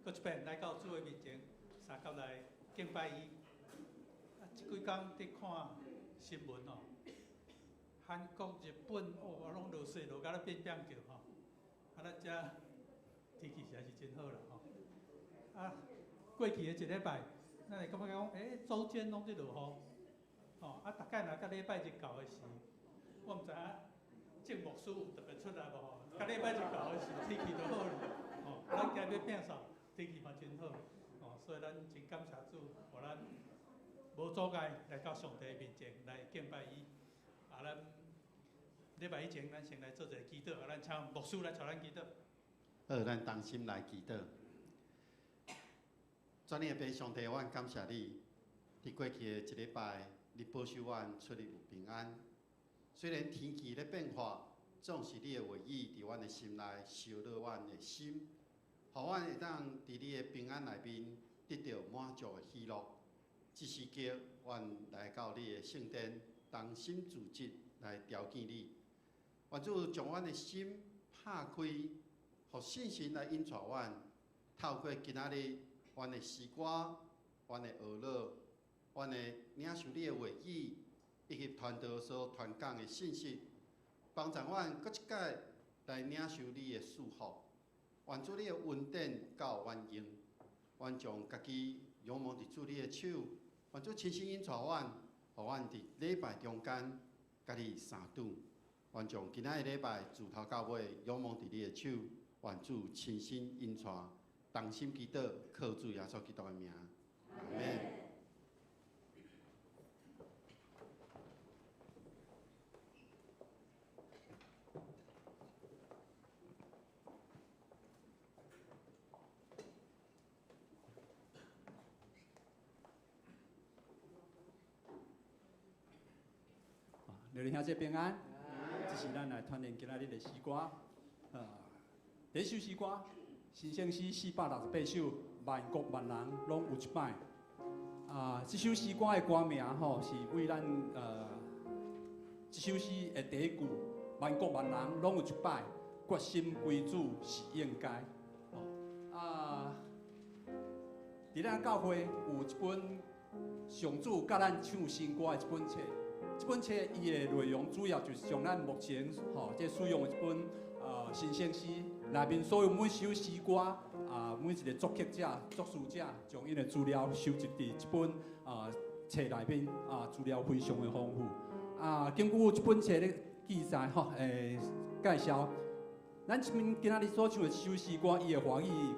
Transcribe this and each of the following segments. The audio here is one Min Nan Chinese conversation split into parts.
閣一擺來到主的面前，相佮來敬拜伊。啊，這幾工佇看新聞哦，韓國、日本哦，攏落雪落甲咧變變叫吼。啊，咱遮天氣實在是真好啦吼。啊，過去的一禮拜，咱會感覺講，欸，周間攏佇落雨，吼，啊，逐擺若到禮拜日到的時，我毋知影鄭牧師有特別出來無吼？到禮拜日到的時，天氣就好了，吼，咱今日摒掃，天氣嘛真好，吼，所以咱真感謝主，予咱無阻礙來到上帝面前來敬拜伊。啊，咱禮拜以前，咱先來做一個祈禱，啊，咱請牧師來帶咱祈禱。好，咱同心來祈禱。全能的父上帝，我感謝你，佇過去的一禮拜，你保守阮出入有平安。雖然天氣咧變化，總是你的話語佇阮的心內燒熱阮的心，予阮會當佇你的平安內面得著滿足的喜樂。這時刻，阮來到你的聖殿，同心聚集來朝見你。願主將阮的心拍開，予聖神來引帶阮，透過今仔日阮的詩歌、阮的學樂、阮的領受你的話語，以及傳道所傳講的信息，幫助阮閣一擺來領受你的祝福。願主你的恩典夠阮用，阮將家己仰望佇主你的手，願主親身引帶阮，予阮佇禮拜中間佮你相拄。願將今仔日禮拜自頭到尾仰望佇你的手，願主親身引帶，同心祈禱，靠主耶穌基督的名，阿們。各位兄弟平安，這是咱來團練今仔日的詩歌。第一首詩歌，新生詩468首，萬國萬人攏有一擺。啊，這首詩歌的歌名吼，是為咱這首詩的第一句，萬國萬人攏有一擺，決心歸主是應該。啊，佇咱教會有一本上主佮咱唱新歌的一本冊。這本冊伊的內容主要就是將咱目前吼這使用的這本新生詩內面所有每首詩歌啊，每一個作曲者、作詞者，將𪜶的資料收集佇這本冊內面啊，資料非常的豐富。啊，根據這本冊的記載吼，介紹，咱這邊今仔日所唱的這首詩歌，伊的華語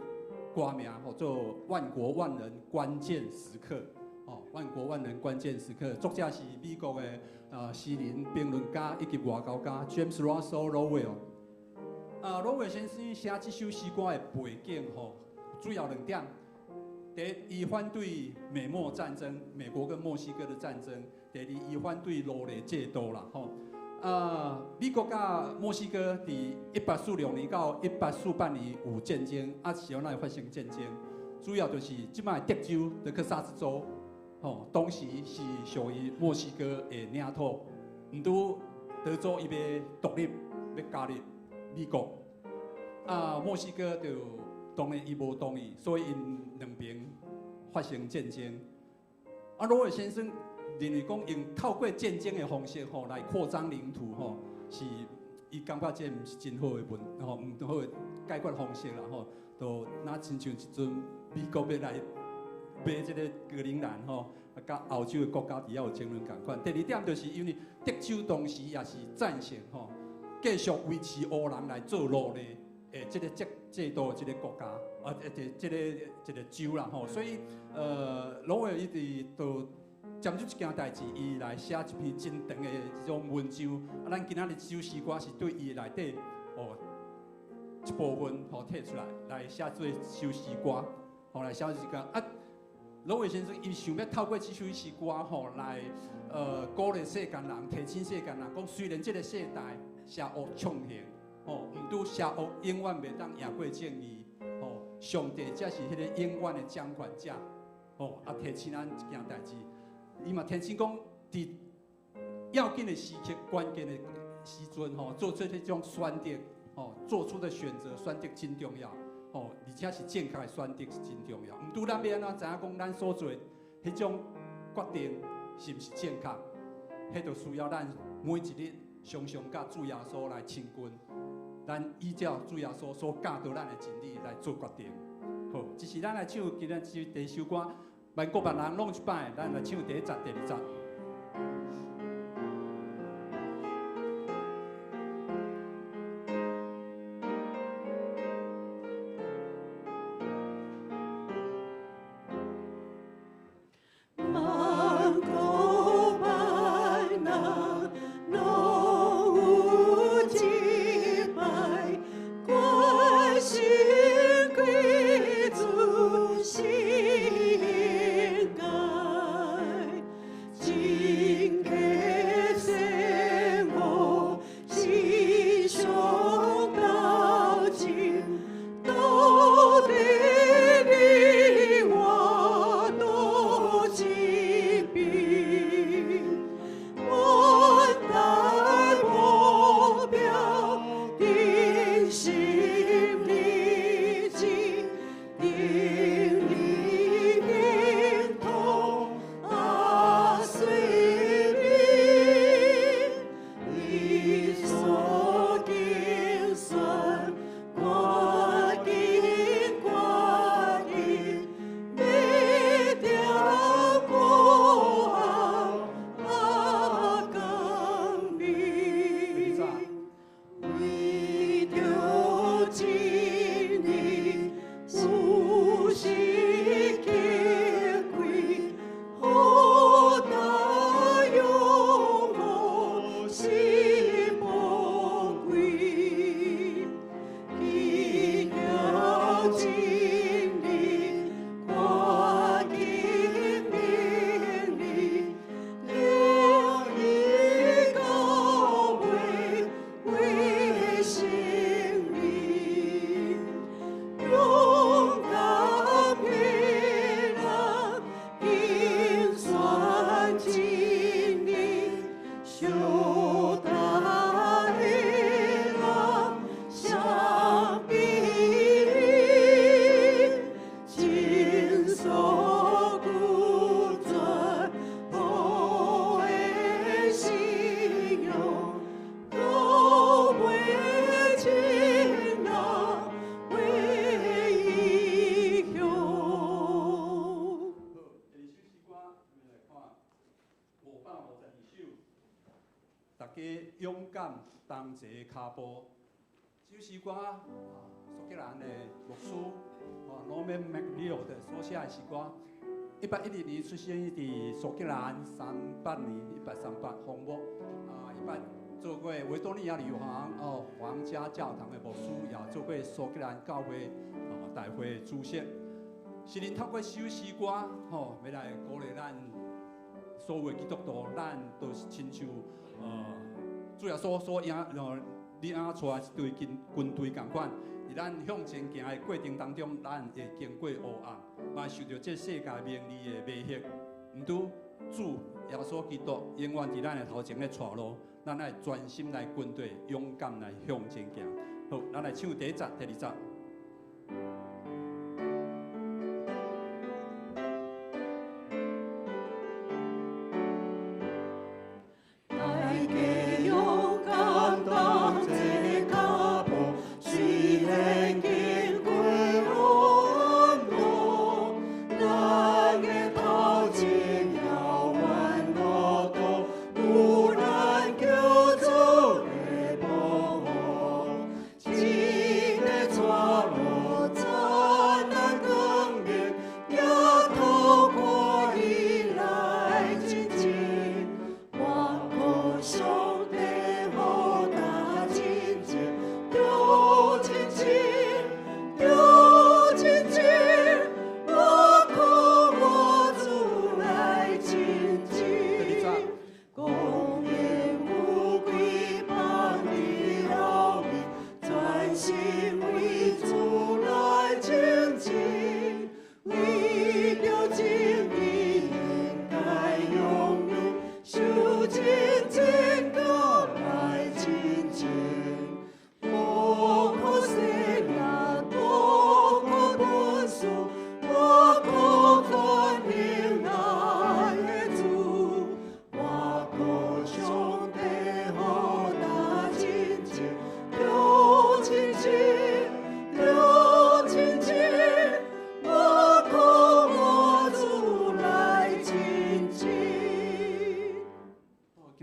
歌名號做《萬國萬人關鍵時刻》。哦，萬國萬人關鍵時刻，作者是美國的詩人、評論家以及外交家 James Russell Lowell。啊，羅威先生寫這首詩歌的背景吼，主要兩點：第一，伊反對美墨戰爭，美國跟墨西哥的戰爭；第二，伊反對奴隸制度啦，吼。啊，美國佮墨西哥佇1846年到1848年有戰爭，啊是按怎會發生戰爭？主要就是這擺德州德克薩斯州。吼，當時是屬於墨西哥的領土，毋拄德州伊欲獨立，欲加入美國，啊，墨西哥就當然伊無同意，所以𪜶兩邊發生戰爭。啊，羅爾先生認為講用透過戰爭的方式吼來擴張領土吼，是伊感覺這毋是真好的問，吼，毋好的解決方式啦吼，就若親像一陣美國欲來買這個格陵蘭吼，啊，佮歐洲的國家佇遐有爭論仝款。第二點就是因為德州當時也是贊成吼，繼續維持黑人來做奴隸的這個制度的這個國家，啊，這個州啦吼。所以，羅威爾伊佇就針對這件代誌，伊來寫一篇真長的這種文章。啊，咱今仔日這首詩歌是對伊內底哦一部分吼提出來，來寫做一首詩歌，吼來寫這個啊。羅威先生伊想欲透過這首詩歌吼來，鼓勵世間人，提醒世間人，講雖然這個世代邪惡暢行，吼，毋拄邪惡永遠袂當贏過正義，吼，上帝才是彼個永遠的掌權者，吼，啊，提醒咱一件代誌，伊嘛提醒講，佇要緊的時刻、關鍵的時陣，吼，做出這種選擇，吼，做出的選擇，選擇真重要。吼，而且是正確的選擇是真重要。毋拄咱欲按怎知影講咱所做的彼種決定是毋是正確？彼就需要咱每一日常常佮主耶穌來親近，咱依照主耶穌所教導咱的真理來做決定。好，這是咱來唱今日這第一首歌，萬國萬人攏一擺，咱來唱第一節、第二節。萬國萬人攏有一擺，決心歸主是應該，真客生活是上頭前，到底你我佗一邊，遠大目標，定心立志，定義認同阿水面，伊所揀選，趕緊決意，欲踮黑暗阿光第明。二節。為著真理，有時激氣，何大勇武是寶貴。祈求真理，趕緊明理，留意到尾為勝利。勇敢的人，揀選真理，相大的人相比擬，真所拒絕無的信仰，到尾親人為英雄。好，第二首詩歌，咱們來看552首，大家勇敢同齊跤步。這首詩歌啊，蘇格蘭的牧師啊，Norman MacLeod 所寫的詩歌。1810年出生佇蘇格蘭，38年1838封墓啊，伊捌做過維多利亞女王哦皇家教堂的牧師，也做過蘇格蘭教會哦大會的主席。詩人透過這首詩歌，吼，欲來鼓勵咱所有的基督徒，咱都是親像主耶穌所引你按怎帶一隊軍隊仝款，佇咱向前行的過程當中，咱會經過黑暗，嘛受著這世界名利的迷惑。毋拄主耶穌基督永遠佇咱的頭前咧帶路，咱愛專心來跟隨，勇敢來向前行。好，咱來唱第一節、第二節。大家勇敢同齊跤步，雖然經過黑暗路，咱的頭前遙遠路途，有咱救主的保護，一个帶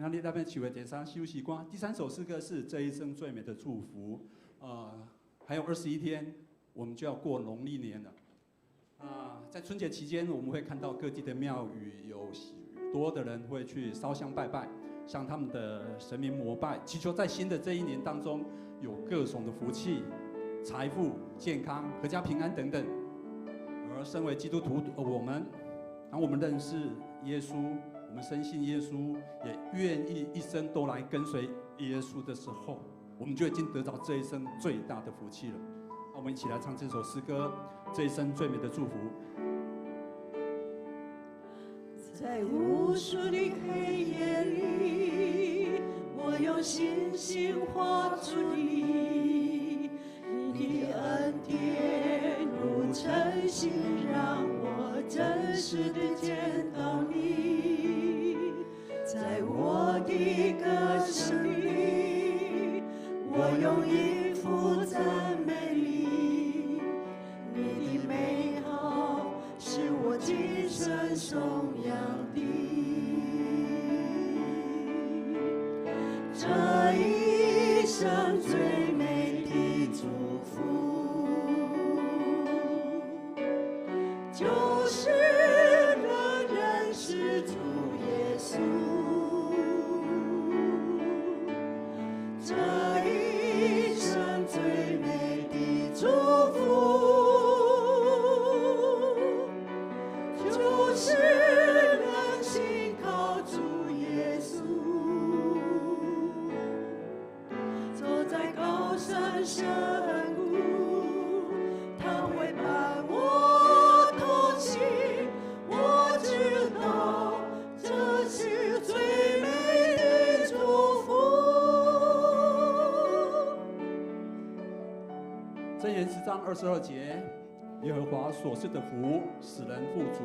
今日咱欲唱的第三首詩歌，第三首詩歌是這一生最美的祝福。還有21天，我們就要過農曆年了。啊，在春節期間，我們會看到各地的廟宇有許多的人會去燒香拜拜，向他們的神明膜拜，祈求在新的這一年當中有各種的福氣、財富、健康、闔家平安等等。而身為基督徒，我們當我們認識耶穌，我們深信耶穌，也願意一生都來跟隨耶穌的時候，我們就已經得到這一生最大的福氣了。那我們一起來唱這首詩歌，《這一生最美的祝福》。在無數的黑夜裡，我用信心畫出你，你的恩典如晨星，讓我真實的見到你。在我的歌聲裡，我用音符讚美你，你的美好是我今生頌揚的。這一生最美的祝福，就是能認識主耶穌。這一生最美的祝福，就是能信靠主耶穌。走在高山深谷，他會伴我同行。我知道這是最美的祝福。箴言10章22節，耶和華所賜的福使人富足，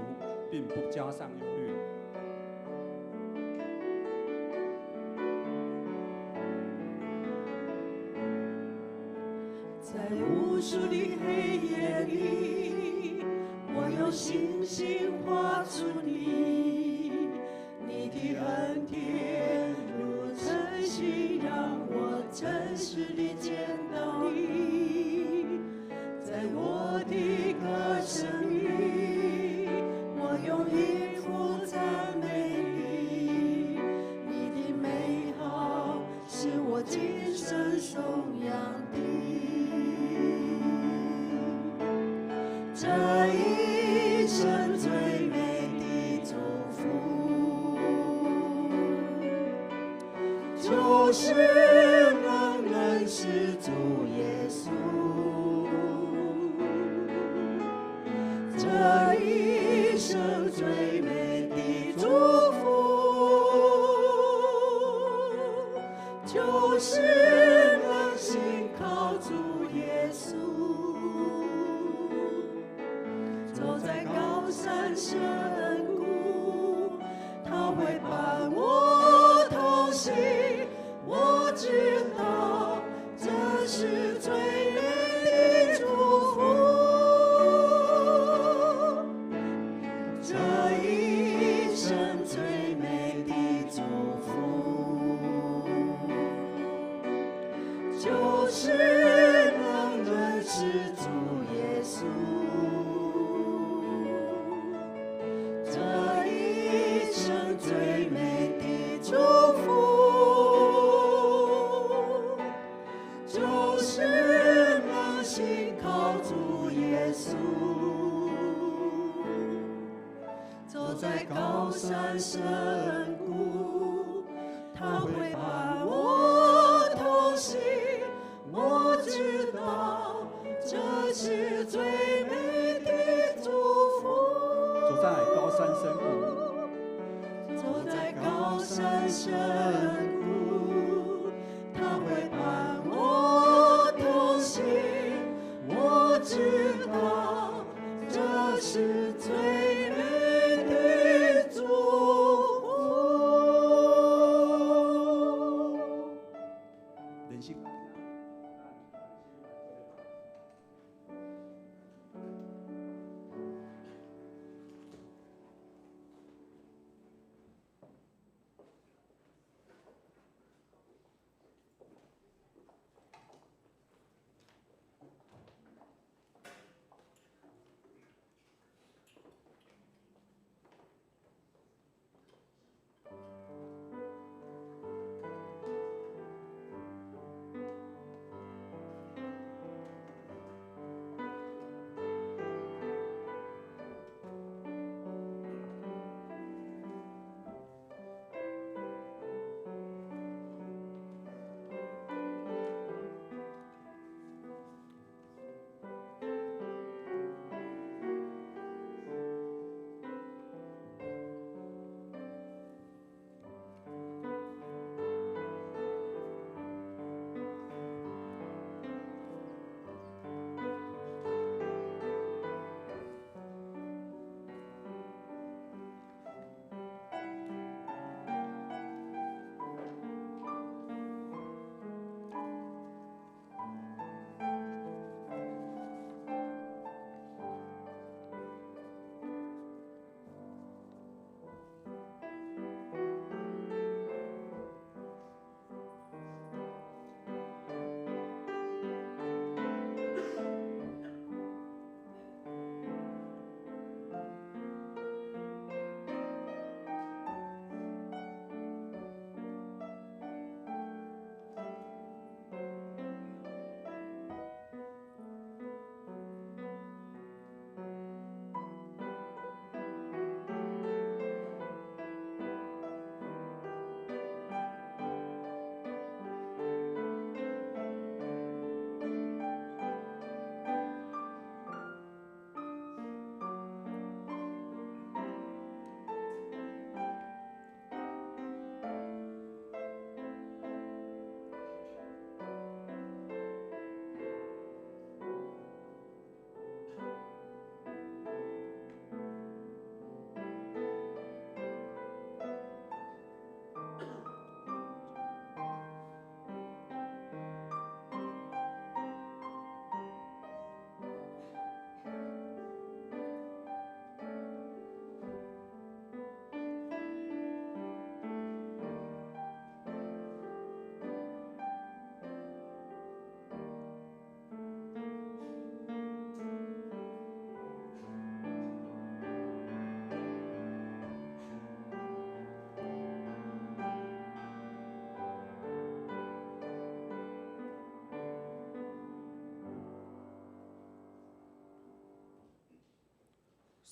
並不加上憂慮。在無數的黑夜裡，我用星星畫出你，你的恩典如晨星，讓我真實地見到你。在我的歌聲裡，我用音符讚美你，你的美好是我今生頌揚的。這一生最美的祝福，就是能認識主耶穌。這一生最美的祝福，就是能信靠主耶穌。走在高山深谷，他會伴我同行。我知道這是最美的祝福。這一生最美的祝福，就是能認識主耶穌。這一生最美的祝福，就是能信靠主耶穌。走在高山深谷，他會伴我同行。我知道這是最美的祝福。走在高山深谷，走在高山深谷，他會伴我同行。我知道這是最美的祝福。連續。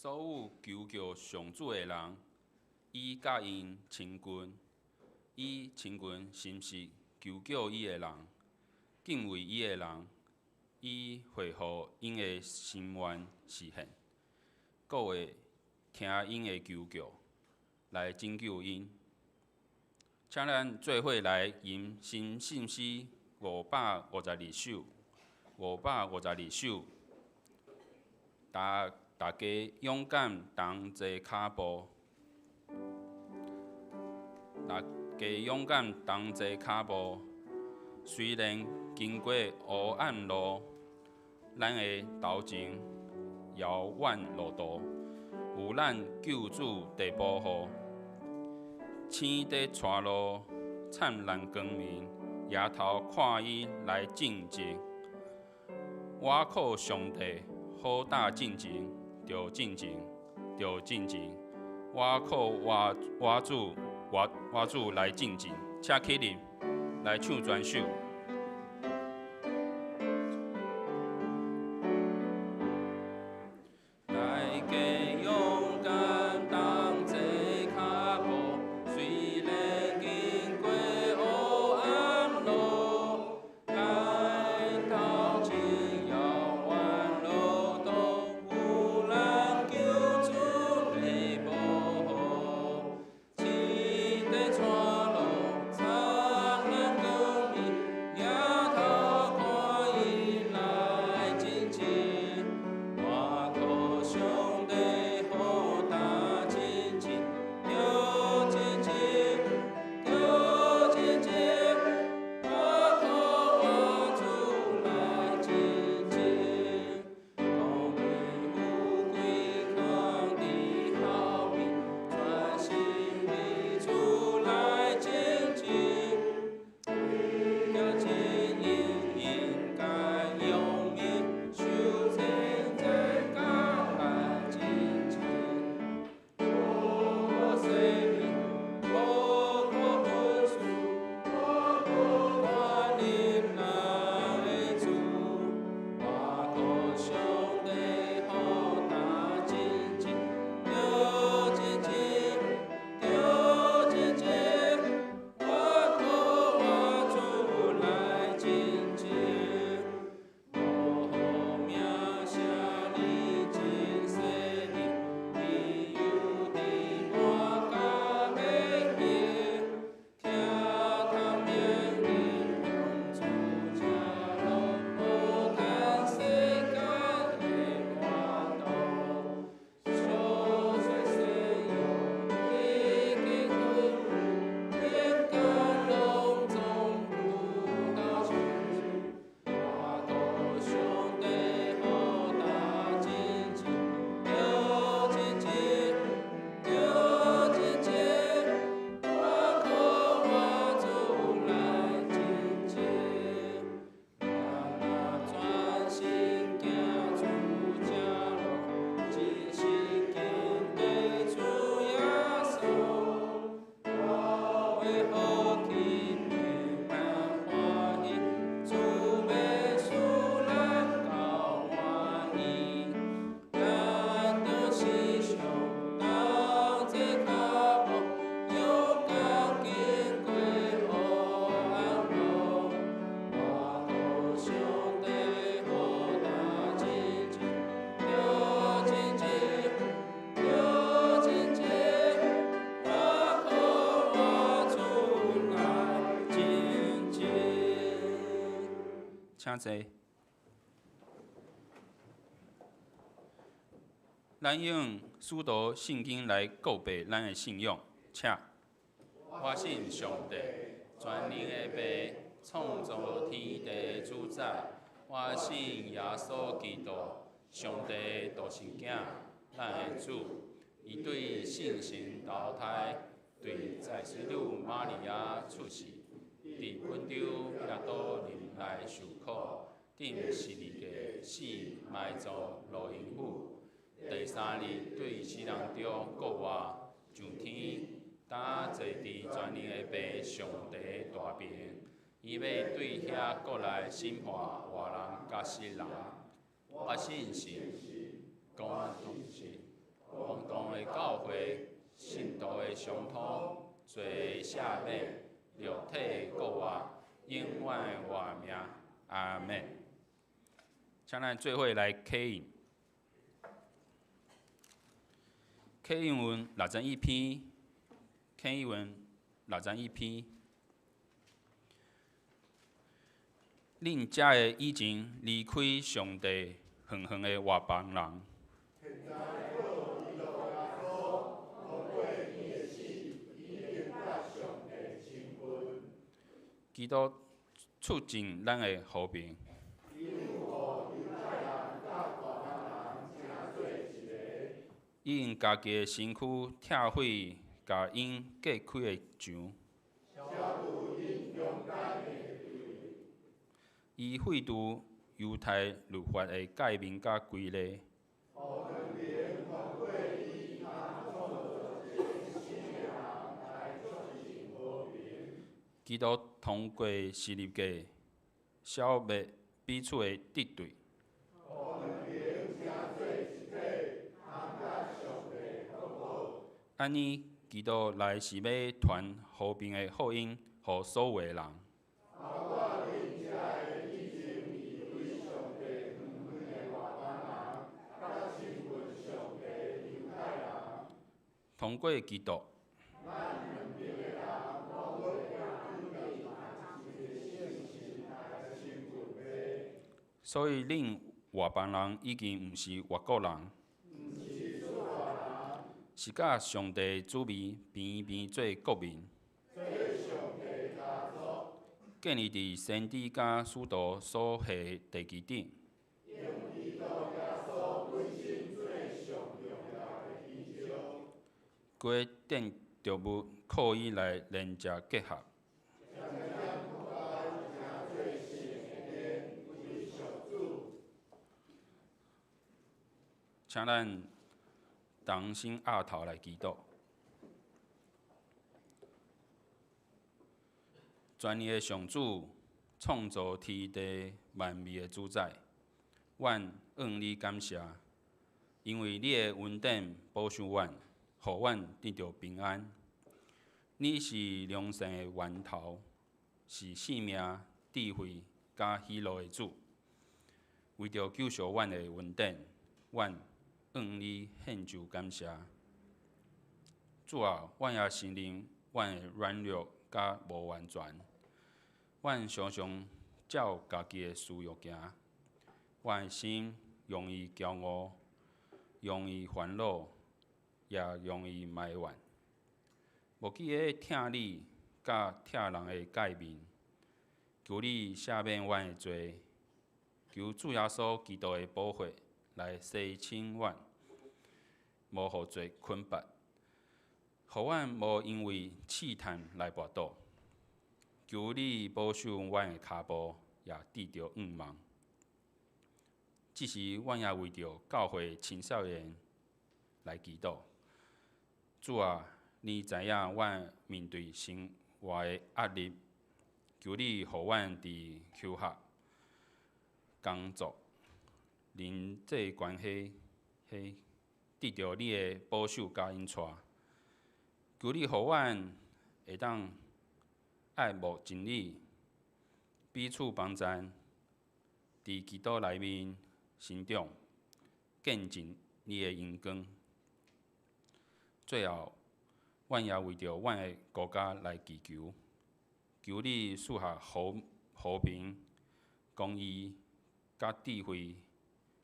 所有求叫上主的人，伊佮𪜶親近，伊親近心實求叫伊的人，敬畏伊的人，伊會予𪜶的心願實現，閣會聽𪜶的求叫，來拯救𪜶。請咱做伙來吟新信詩552首，552首，大家勇敢同齊跤步，大家勇敢同齊跤步。雖然經過黑暗路，咱的頭前遙遠路途，有咱救主佇保護。星佇帶路，燦爛光明，抬頭看伊來進前。我靠上帝，好膽進前，著進前，著進前。我靠我主，我主來進前，請起立，來唱全首。大家勇敢同齊跤步，雖然經過黑暗路，咱頭前遙遠路途，有咱救主的保護，星佇帶路，燦爛光明，抬頭看伊來進前。我靠上帝好膽進前，著進前，著進前。我靠我主來進前，光明富貴囥佇後面，專心為主來前進。叫真應應該用命，受稱讚甲來進前。無可生命，無可分數，權能人的主。我靠上帝好膽進前，著進前，著進前。我靠我主來進前。無好名聲你真細膩，你有佇我甲欲行，聽通命令向主這路，無趁世間的活動，小說西遊已經分連干攏總有到親像。我靠上帝好膽進前，著進前，著進前。我靠我主來進前。咱若專心行主這路，真實緊跟主耶穌，我會好去平安歡喜，主欲使咱到滿意。咱著時常同齊跤步，勇敢經過黑暗路。我靠上帝好膽進前，著進前，著進前。我靠我主來進前。請坐。咱用使徒聖經來告白咱的信仰，請。我信上帝，全能的父，創造天地的主宰。我信耶穌基督，上帝的獨生囝，咱的主。伊對聖神投胎，對在水女瑪利亞出世，佇本丟彼拉多忍耐受苦，釘十字架死埋葬落陰府。第三日對死人中復活，上天，擔坐佇全能的父上帝大爿。伊欲對遐過來審判活人佮死人。我信神，公同神。王道的教会，圣徒的相通，罪的赦免，肉体的复活，永远的活命。阿门。请咱做伙来启印，启印文61篇，启印文61篇。恁才会以前离开上帝远远的外邦人。基督促进咱的和平。伊用家己的身躯拆毁共𪜶隔开的墙。伊废除犹太律法的诫命佮规例。基督通过十字架消灭彼此的敌对。按呢，基督来是欲传和平的福音予所有的人。通过基督，所以恁外邦人已经毋是外国人，是佮上帝子民平平做国民，建立伫先知佮使徒所下的地基顶。规建筑物靠伊来连接结合。请咱同心徼头来祈祷。全能的上主，创造天地万物的主宰，阮向你感谢，因为你的恩典保守阮，予阮得著平安。你是良善的源头，是生命、智慧佮喜乐的主。为著救赎阮的恩典，阮向你献上感谢。主啊，阮也承认阮的软弱佮无完全，阮常常照家己的私欲行，阮的心容易骄傲，容易烦恼，也容易埋怨。无记得疼你佮疼人的诫命，求你赦免阮的罪，求主耶稣基督的宝血来洗清阮，无予罪捆绑，予阮无因为试探来跋倒。求你保守阮的跤步，也得著向望。这时，阮也为著教会青少年来祈祷。主啊，你知影阮面对生活的压力，求你予阮伫求学、工作、人际关系，得著你的保守佮引带。求你予阮会当爱慕真理，彼此帮赞，伫基督内面成长，见证你的荣光。最后，阮也为著阮的国家来祈求，求你赐下和平、公义佮智慧，予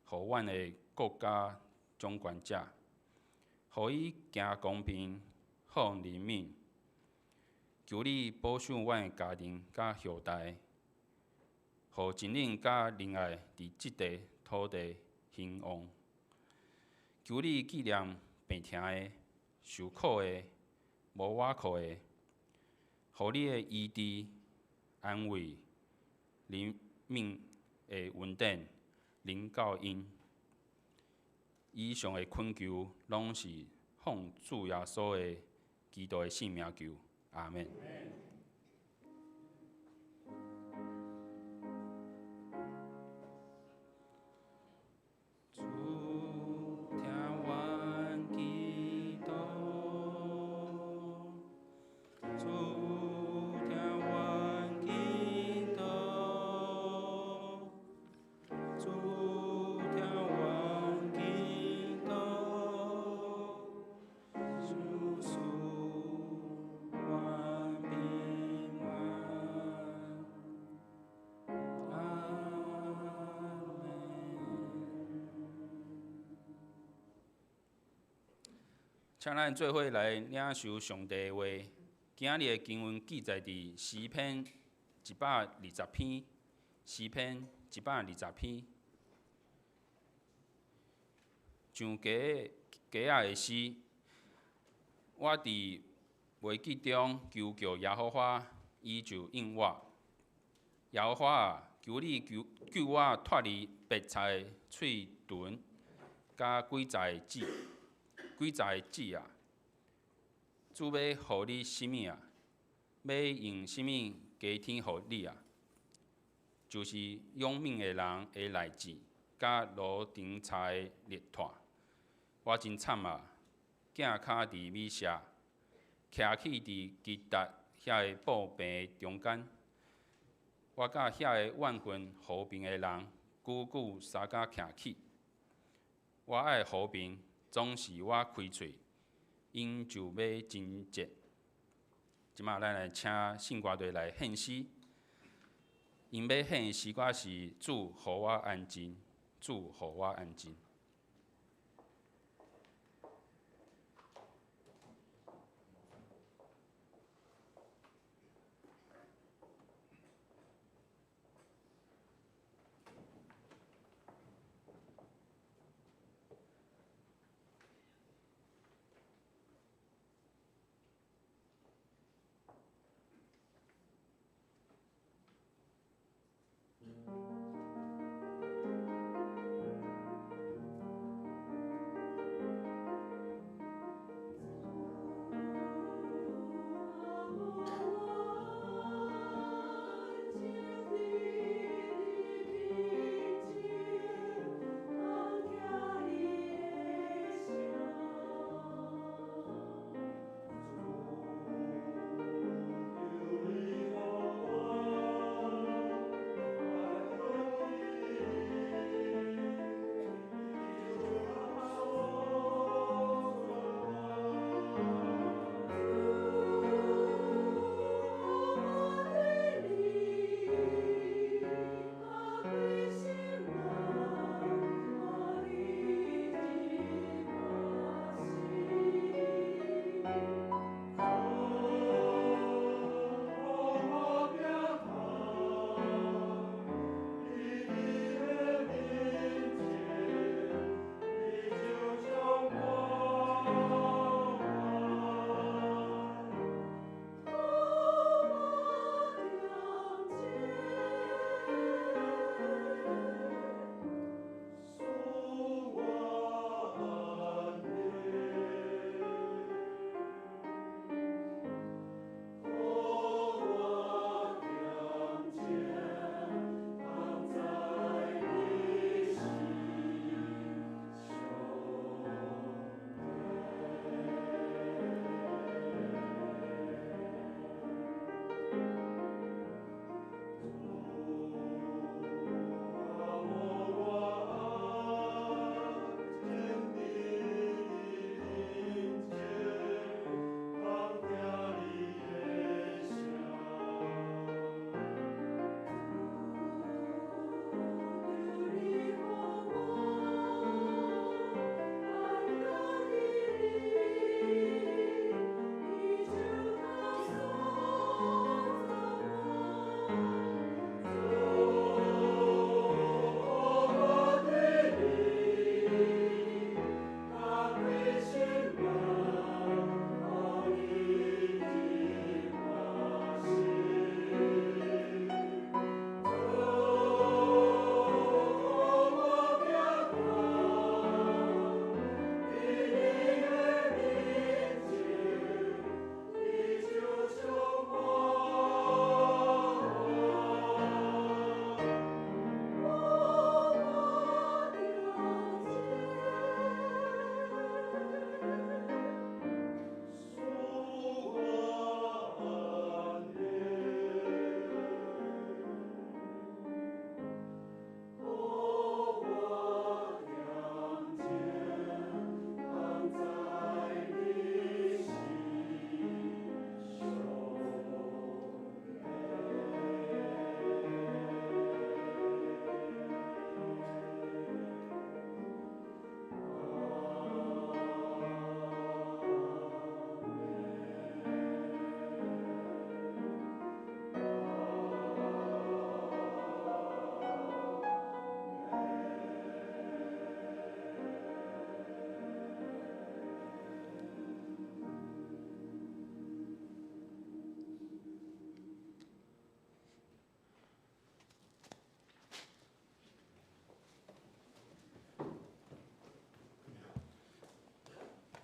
阮的国家掌权者，予伊行公平、好人民。求你保守阮的家庭佮后代，予真理佮仁爱伫这块土地兴旺。求你纪念病疼的、受苦的、无倚靠的，予你的医治、安慰、怜悯的恩典临到𪜶。以上的恳求，拢是奉主耶稣的基督的圣名求，阿们。主，听阮祈請咱做伙來領受上帝的話。今仔日的經文記載佇詩篇120篇，詩篇一百二十篇。上雞雞仔的詩，我佇危急中求告耶和華，伊就應我。耶和華啊，求你救救我脫離白賊的喙唇，佮詭詐的舌，詭詐的舌啊！主欲予你啥物啊？欲用啥物加添予你啊？就是勇猛的人的內志，佮爐頂柴的力炭。我真慘啊！寄跤佇米舍，徛起佇基達遐个布棚中間。我佮遐个怨恨和平的人，久久相佮徛起。我愛和平，總是我開喙，𪜶就欲貞節。這馬咱來請聖歌隊來獻詩。𪜶欲獻的詩歌是主予我安靜，主予我安靜。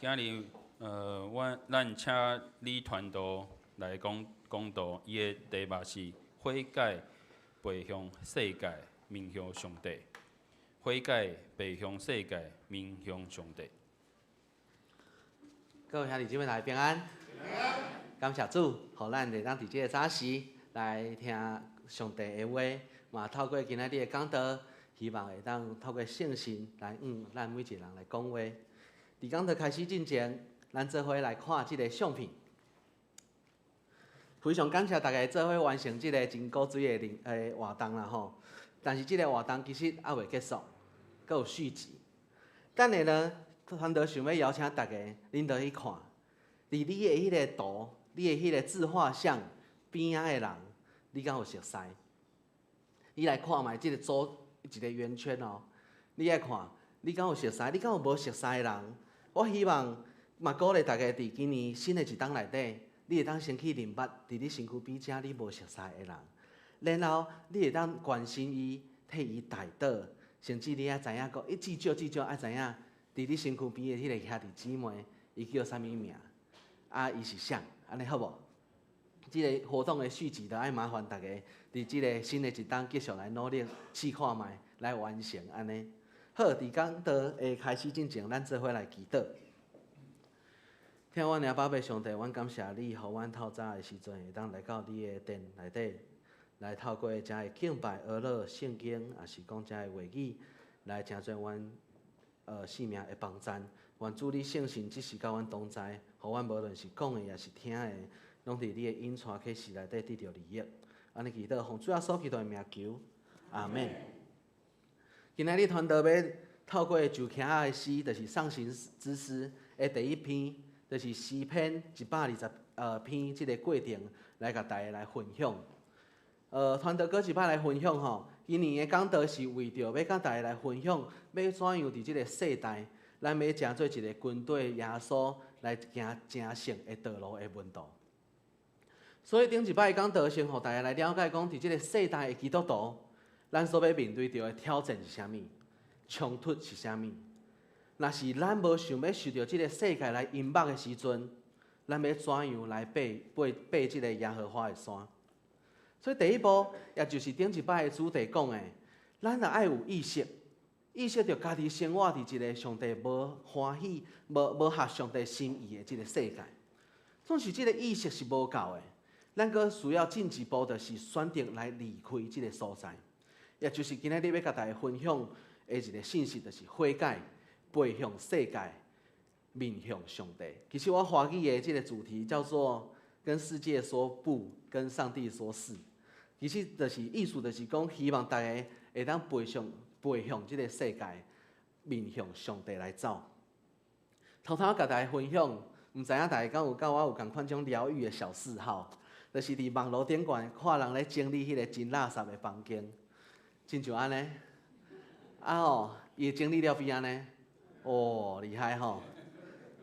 今日，阮咱請李傳道來講講道，伊的題目是悔改背向世界，面向上帝。悔改背向世界，面向上帝。各位兄弟姊妹大家平安。感謝主，予咱會當佇這个早時來聽上帝的話，嘛透過今仔日的講道，希望會當透過聖神來向咱每一個人來講話。佇講道開始進前，咱做伙來看這个相片。非常感謝大家做伙完成這个真古錐的活動啦吼。但是這个活動其實猶未結束，閣有續集。等下呢，傳道想欲邀請大家，恁都去看，佇你的彼个圖，你的彼个自畫像邊仔的人，你敢有熟似？你來看覓這个組一个圓圈哦，你愛看，你敢有熟似？你敢有無熟似的人？我希望嘛鼓勵大家佇今年新的一冬內底，你會當先去認捌佇你身軀邊遮你無熟似的人，然後你會當關心伊，替伊代禱，甚至你愛知影講，伊至少至少愛知影，佇你身軀邊的彼个兄弟姊妹，伊叫啥物名？啊，伊是啥？按呢好無？這个活動的續集，就愛麻煩大家佇這个新的一冬繼續來努力試看覓，來完成按呢。好，佇講道的開始進前，咱做伙來祈禱。疼阮的阿爸上帝，阮感謝你，予阮透早的時陣會當來到你的殿內底，來透過遮的敬拜、學樂、聖經，抑是講遮的話語，來成做阮生命的幫贊。願主你聖神這時佮阮同在，予阮無論是講的抑是聽的，攏佇你的引帶啟示內底得著利益。按呢祈禱，奉主耶穌基督的名求，阿們。今仔日傳道欲透過石徛仔的詩，就是上行之詩的第一篇，就是詩篇120篇這个過程，來共大家來分享。傳道閣一擺來分享吼，今年的講道是為著欲共大家來分享，欲怎樣佇這个世代，咱欲成做一个跟綴耶穌來行成聖的道路的門徒。所以頂一擺講道先予大家來了解講，佇這个世代的基督徒，咱所欲面對著的挑戰是啥物？衝突是啥物？若是咱無想欲受著這个世界來引惑的時陣，咱欲怎樣來爬爬爬這个耶和華的山？所以第一步，也就是頂一擺的主題講的，咱若愛有意識，意識著家己生活佇一个上帝無歡喜、無合上帝心意的這个世界。總是這个意識是無夠的，咱閣需要進一步，就是選擇來離開這个所在。也就是今仔日欲共大家分享的一个信息，就是悔改，背向世界，面向上帝。其實我華語的這个主題叫做“跟世界說不，跟上帝說是”。其實就是意思，就是講希望大家會當背向這个世界，面向上帝來走。頭頭共大家分享，毋知影大家敢有佮我有仝款種療癒的小嗜好，就是佇網路頂懸看人咧整理彼个真垃圾的房間，親像按呢。啊吼，伊整理了變按呢？哦，厲害吼！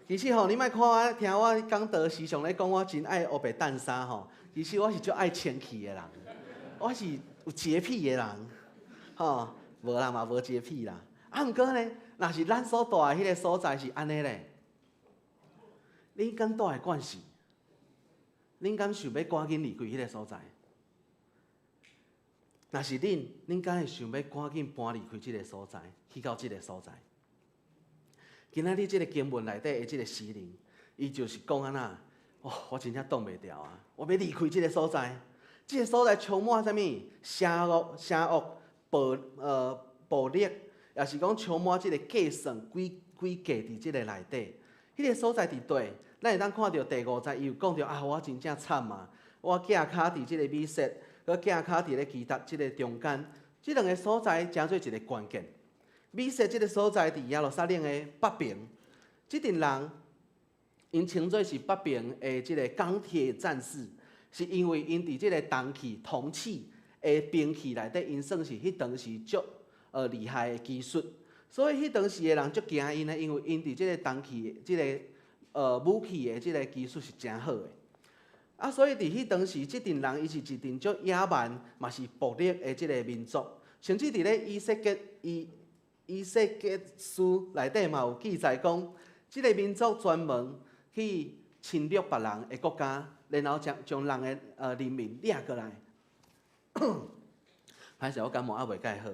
其實吼，你莫看我聽我講道時常咧講，我真愛烏白歕衫吼。其實我是足愛清氣的人，我是有潔癖的人，吼，無啦嘛無潔癖啦。啊，毋過呢，若是咱所蹛的彼个所在是按呢咧，恁敢蹛會慣勢？恁敢想欲趕緊離開彼个所在？若是恁，恁敢會想欲趕緊搬離開這个所在，去到這个所在？今仔日這个經文內底的這个詩人，伊就是講按怎？哦，我真正擋袂牢啊！我欲離開這个所在，這个所在充滿啥物？邪惡、邪惡、暴力，也是講充滿這个計算、詭計佇這个內底。彼个所在佇佗，咱會當看著第五節，伊有講著啊，我真正慘啊！我寄跤佇這个米設，閣寄跤佇咧基達這个中間，這兩个所在成做一个關鍵。米設這个所在佇耶路撒冷的北爿，這陣人𪜶稱做是北爿的這个鋼鐵戰士，是因為𪜶佇這个銅器、銅器的兵器內底，𪜶算是彼當時足厲害的技術，所以彼當時的人足驚𪜶的，因為𪜶佇這个銅器、這个武器的這个技術是誠好的。啊，所以佇彼當時，這陣人伊是一陣足野蠻，嘛是暴力的這个民族，甚至佇咧以西結書內底嘛有記載講，這个民族專門去侵略別人的國家，然後將將人的人民掠過來。歹勢，我感冒猶未蓋好。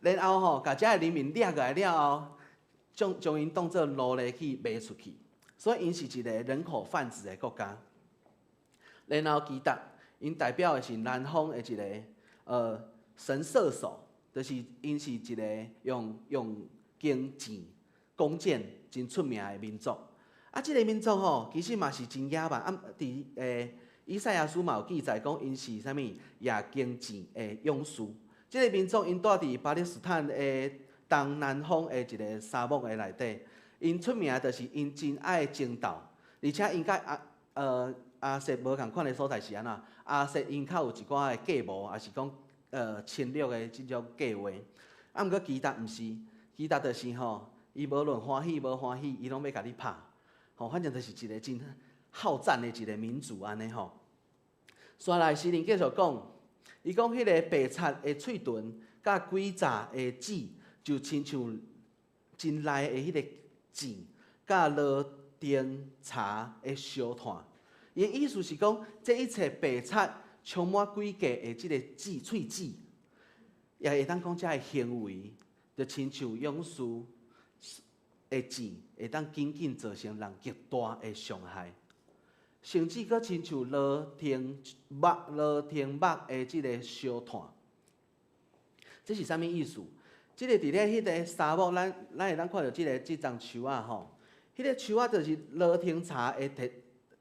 然後吼，共遮的人民掠過來了後，將將𪜶當做奴隸去賣出去，所以𪜶是一个人口販子的國家。然後基達，𪜶代表的是南方的一个神射手，就是𪜶是一个用用弓箭、弓箭真出名的民族。啊，這个民族吼，其實嘛是真野蠻。啊，佇以賽亞書嘛有記載講，𪜶是啥物獵弓箭的勇士。這个民族𪜶住佇巴勒斯坦的東南方的一个沙漠的內底，𪜶出名就是𪜶真愛爭鬥，而且𪜶佮亞述無仝款的所在是按怎？亞述𪜶較有一寡的計謀，抑是講侵略的這種計劃。啊，毋過基達毋是，基達就是吼，伊無論歡喜無歡喜，伊攏欲共你拍。吼，反正就是一个真好戰的一个民族按呢吼。紲來詩人繼續講，伊講彼个白賊的喙唇，佮詭詐的舌，就親像真利的彼个箭，佮爐頂柴的燒炭。伊的意思是講，這一切白賊充滿詭計的這个舌喙舌，也會當講遮的行為，就親像勇士的箭，會當緊緊造成人極大的傷害。甚至閣親像爐頂木的這个燒炭。這是啥物意思？這个佇咧彼个沙漠，咱會當看著這个這叢樹仔吼。彼个樹仔就是爐頂柴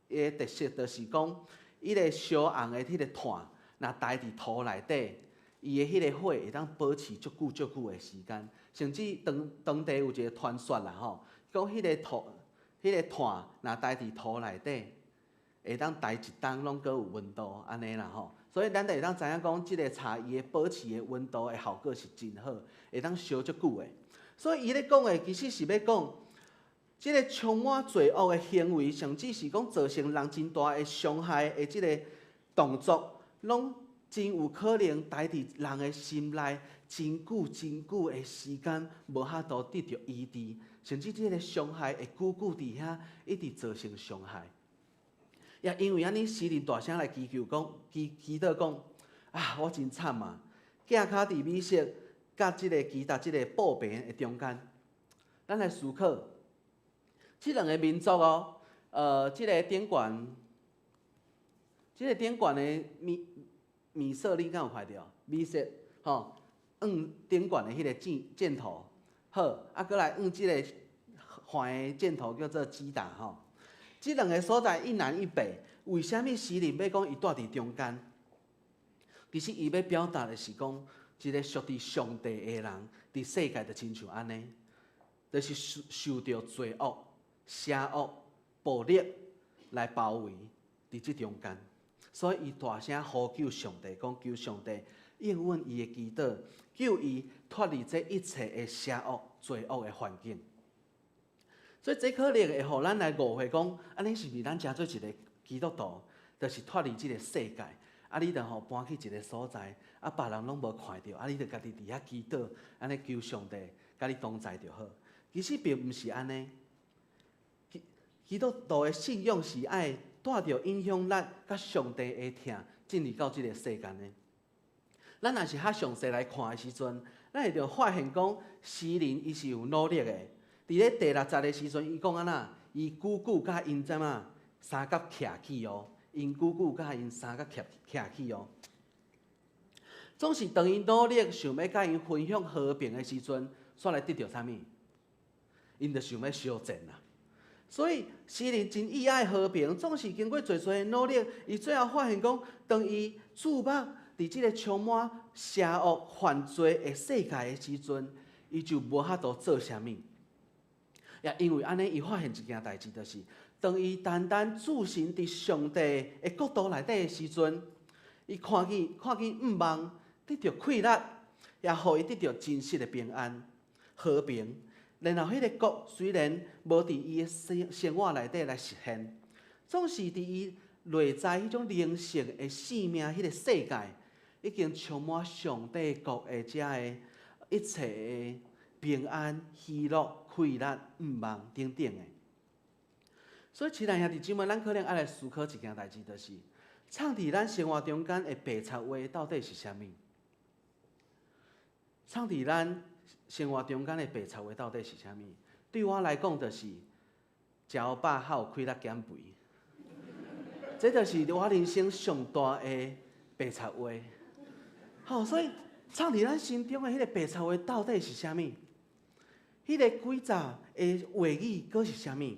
的特色，就是講，伊个燒紅的彼个炭，若待佇塗內底，伊的彼个火會當保持足久足久的時間。甚至當地有一个傳說啦吼，講彼个炭若待佇塗內底，會當待一冬攏閣有溫度按呢啦吼。所以咱就會當知影講，這个柴伊的保持的溫度的效果是真好，會當燒足久的。所以伊咧講的其實是欲講，這个充滿罪惡的行為，甚至是講造成人真大的傷害的這个動作，攏真有可能待佇人的心內真久真久的時間，無法度得著醫治，甚至這个傷害會久久佇遐一直造成傷害。也因為按呢，詩人大聲來祈求講，祈禱講，啊，我真慘啊！寄跤佇米設佮這个基達這个步兵的中間，咱來思考，這兩个民族哦，這个頂懸的米設，你敢有看著？米設吼，按頂懸的彼个箭箭頭，好，啊，閣來按這个橫的箭頭叫做基達吼。這兩个所在一南一北，為啥物詩人欲講伊蹛佇中間？其實伊欲表達的是講，一个屬佇上帝的人，佇世界就親像按呢，就是受著罪惡、邪惡、暴力來包圍佇這中間，所以伊大聲呼求上帝，講求上帝應允伊的祈禱，救伊脫離這一切的邪惡、罪惡的環境。所以這可能會予咱來誤會講，按呢是毋是咱成做一个基督徒，就是脫離這个世界？啊，你就吼搬去一个所在，啊，別人攏無看著，啊，你就家己佇遐祈禱，按呢求上帝佮你同在就好。其實並毋是按呢。基督徒的信仰是愛帶著影響力佮上帝的疼進入到這个世間的。咱若是較詳細來看的時陣，咱會著發現講，詩人伊是有努力的。佇咧第六節的時陣，伊講按怎？伊久久佮𪜶怎啊相佮徛起哦，𪜶久久佮𪜶相佮徛徛起哦。總是當伊努力想欲佮𪜶分享和平的時陣，煞來得著啥物？𪜶就想欲相戰啦。所以詩人真意愛和平，總是經過濟濟的努力，伊最後發現講，當伊注目佇這个充滿邪惡犯罪的世界的時陣，伊就無法度做啥物。也因為按呢，伊發現一件代誌，就是當伊單單置身佇上帝的國度內底的時陣，伊看見向望得著快樂，也予伊得著真實的平安、和平。然後，彼个國雖然無佇伊的生活內底來實現，總是佇伊內在彼種靈性的生命彼个世界，已經充滿上帝國的遮的一切的平安、喜樂、氣力、願望等等的。所以，親愛兄弟姊妹，咱可能愛來思考一件代誌，就是藏佇咱生活中間的白賊話到底是啥物？藏佇咱生活中間的白賊話到底是啥物？對我來講，就是食予飽較有氣力減肥。這就是我人生上大的白賊話。好，所以藏佇咱心中的彼個白賊話到底是啥物？彼個詭詐的話語閣是啥物？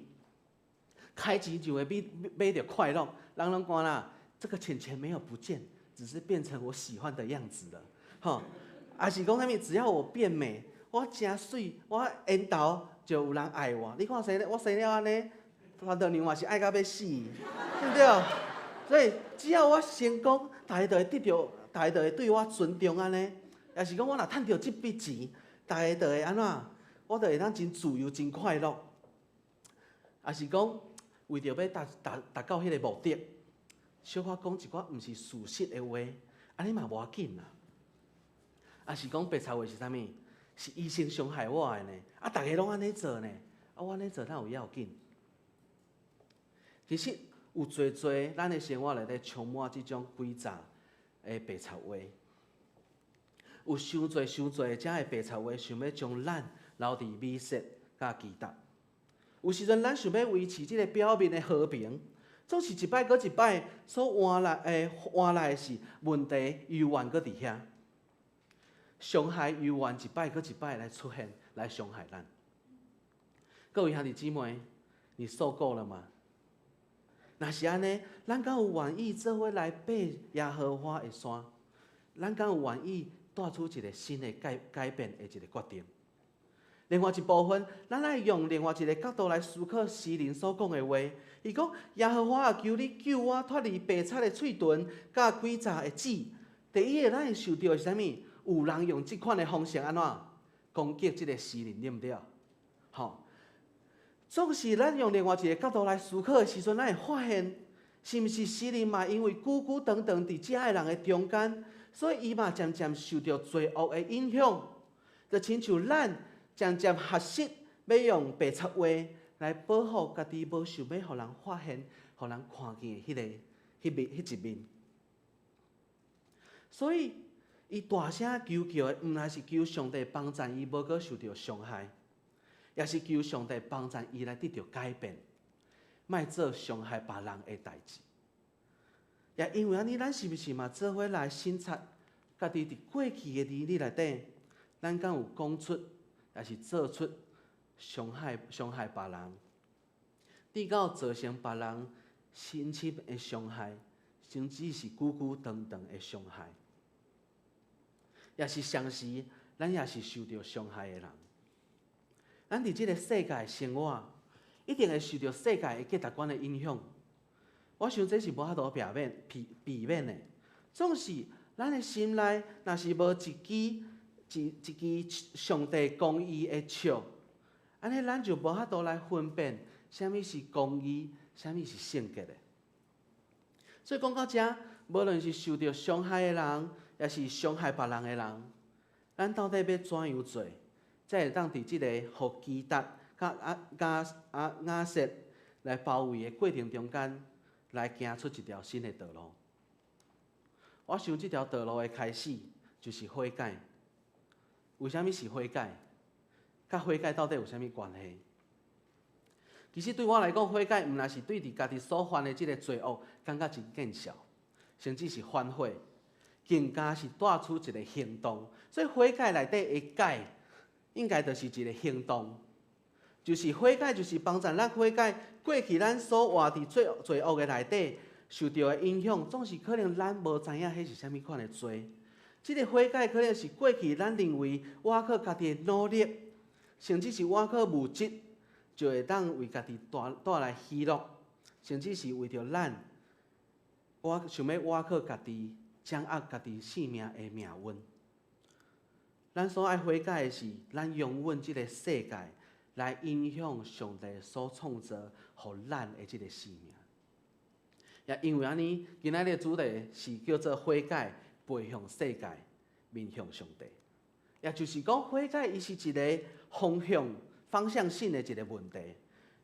開錢就會買著快樂，人攏講啦，這個錢錢沒有不見，只是變成我喜歡的樣子了。吼，抑是講啥物？只要我變美，我誠媠，我緣投就有人愛我。你看生我生了按呢，傳道娘嘛是愛到欲死，對毋對？所以只要我成功，大家就會得著，大家就會對我尊重按呢。抑是講我若趁著這筆錢，大家就會按怎？我就會當真自由、真快樂。抑是講，為著欲達到彼个目的，小可講一寡毋是事實的話，按呢嘛無要緊啦。抑是講白賊話是啥物？是醫生傷害我的呢？啊，逐家攏按呢做呢？啊，我按呢做哪有要緊？其實有濟濟，咱的生活內底充滿這種詭詐的白賊話，有傷濟傷濟遮的白賊話，想欲將咱留佇米設佮基達。有時陣，咱想欲維持這个表面的和平，總是一擺閣一擺所換來的是問題猶原閣佇遐，傷害猶原一擺閣一擺來出現，來傷害咱。各位兄弟姊妹，你受夠了嗎？若是按呢，咱敢有願意做伙來爬耶和華的山？咱敢有願意帶出一个新的改變的一个決定？另外一部分，咱愛用另外一个角度來思考詩人所講的話。伊講：耶和華啊，求你救我脫離白賊的喙唇，佮詭詐的舌。第一个，咱會受著的是啥物？有人用這款的方式按怎攻擊這个詩人，對毋對？吼，總是咱用另外一个角度來思考的時陣，咱會發現，是毋是詩人嘛？因為久久長長佇遮的人的中間，所以伊嘛漸漸受著罪惡的影響，就親像咱漸漸學習欲用白賊話來保護家己，無想欲予人發現、予人看見的彼個、彼面、彼一面。所以，伊大聲求叫的，毋但是求上帝幫贊伊，無閣受著傷害，也是求上帝幫贊伊來得著改變，莫做傷害別人的代誌。也因為按呢，咱是毋是嘛做伙來省察家己佇過去的年日內底，咱敢有講出，抑是做出傷害別人，直到造成別人身心的傷害，甚至是久久長長的傷害，抑是同時，咱也是受著傷害的人。咱佇這个世界生活，一定會受著世界的價值觀的影響。我想這是無法度避免的。總是咱的心內，若是無一支上帝公義的尺，按呢咱就無法度來分辨啥物是公義，啥物是聖潔的。所以講到遮，無論是受著傷害的人，抑是傷害別人的人，咱到底欲怎樣做，才會當佇這个予基達佮亞設來包圍的過程中間，來行出一條新的道路？我想這條道路的開始就是悔改。為啥物是悔改？佮悔改到底有啥物關係？其實對我來講，悔改毋但是對佇家己所犯的這个罪惡感覺真見笑，甚至是反悔，更加是帶出一个行動。所以悔改內底的改，應該就是一个行動，就是悔改，就是幫助咱悔改過去咱所活佇罪惡的內底受著的影響，總是可能咱無知影彼是啥物款的罪。這个悔改可能是過去咱認為倚靠家己的努力，甚至是倚靠物質，就會當為家己帶來喜樂，甚至是為著咱，我想欲倚靠家己，掌握家己性命的命運。咱所愛悔改的是，咱容忍這个世界來影響上帝所創造予咱的這个生命。也因為按呢，今仔日的主題是叫做悔改，背向世界，面向上帝。也就是講，悔改伊是一个方向，方向性的一个問題，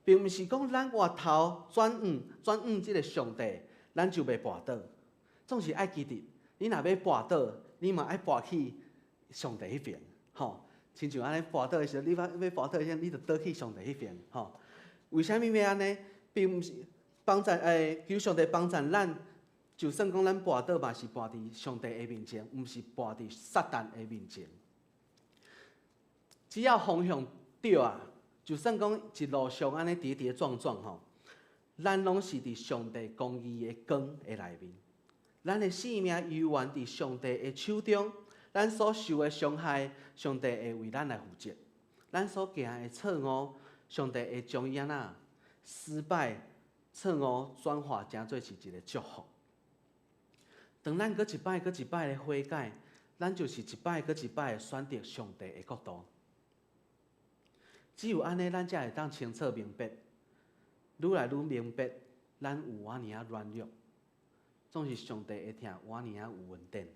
並毋是講咱回頭轉向轉向這个上帝，咱就袂跋倒。總是愛記得，你若欲跋倒，你嘛愛跋去上帝彼邊，吼。親像按呢跋倒的時陣，你欲欲跋倒的時陣，你就倒去上帝彼邊，吼。為啥物欲按呢？並毋是幫贊，求上帝幫贊咱，就算講咱跋倒嘛是跋佇上帝的面前，毋是跋佇撒旦的面前。只要方向對啊，就算講一路上按呢跌跌撞撞吼，咱攏是佇上帝公義的光的內面。咱的性命猶原佇上帝的手中，咱所受的傷害，上帝會為咱來負責；咱所行的錯誤，上帝會將伊按怎失敗、錯誤轉化成做是一个祝福。當咱閣一擺閣一擺的悔改，咱就是一擺閣一擺的選擇上帝的國度。只有按呢，咱才會當清楚明白，愈來愈明白，咱有偌爾仔軟弱，總是上帝的疼偌爾仔有恩典。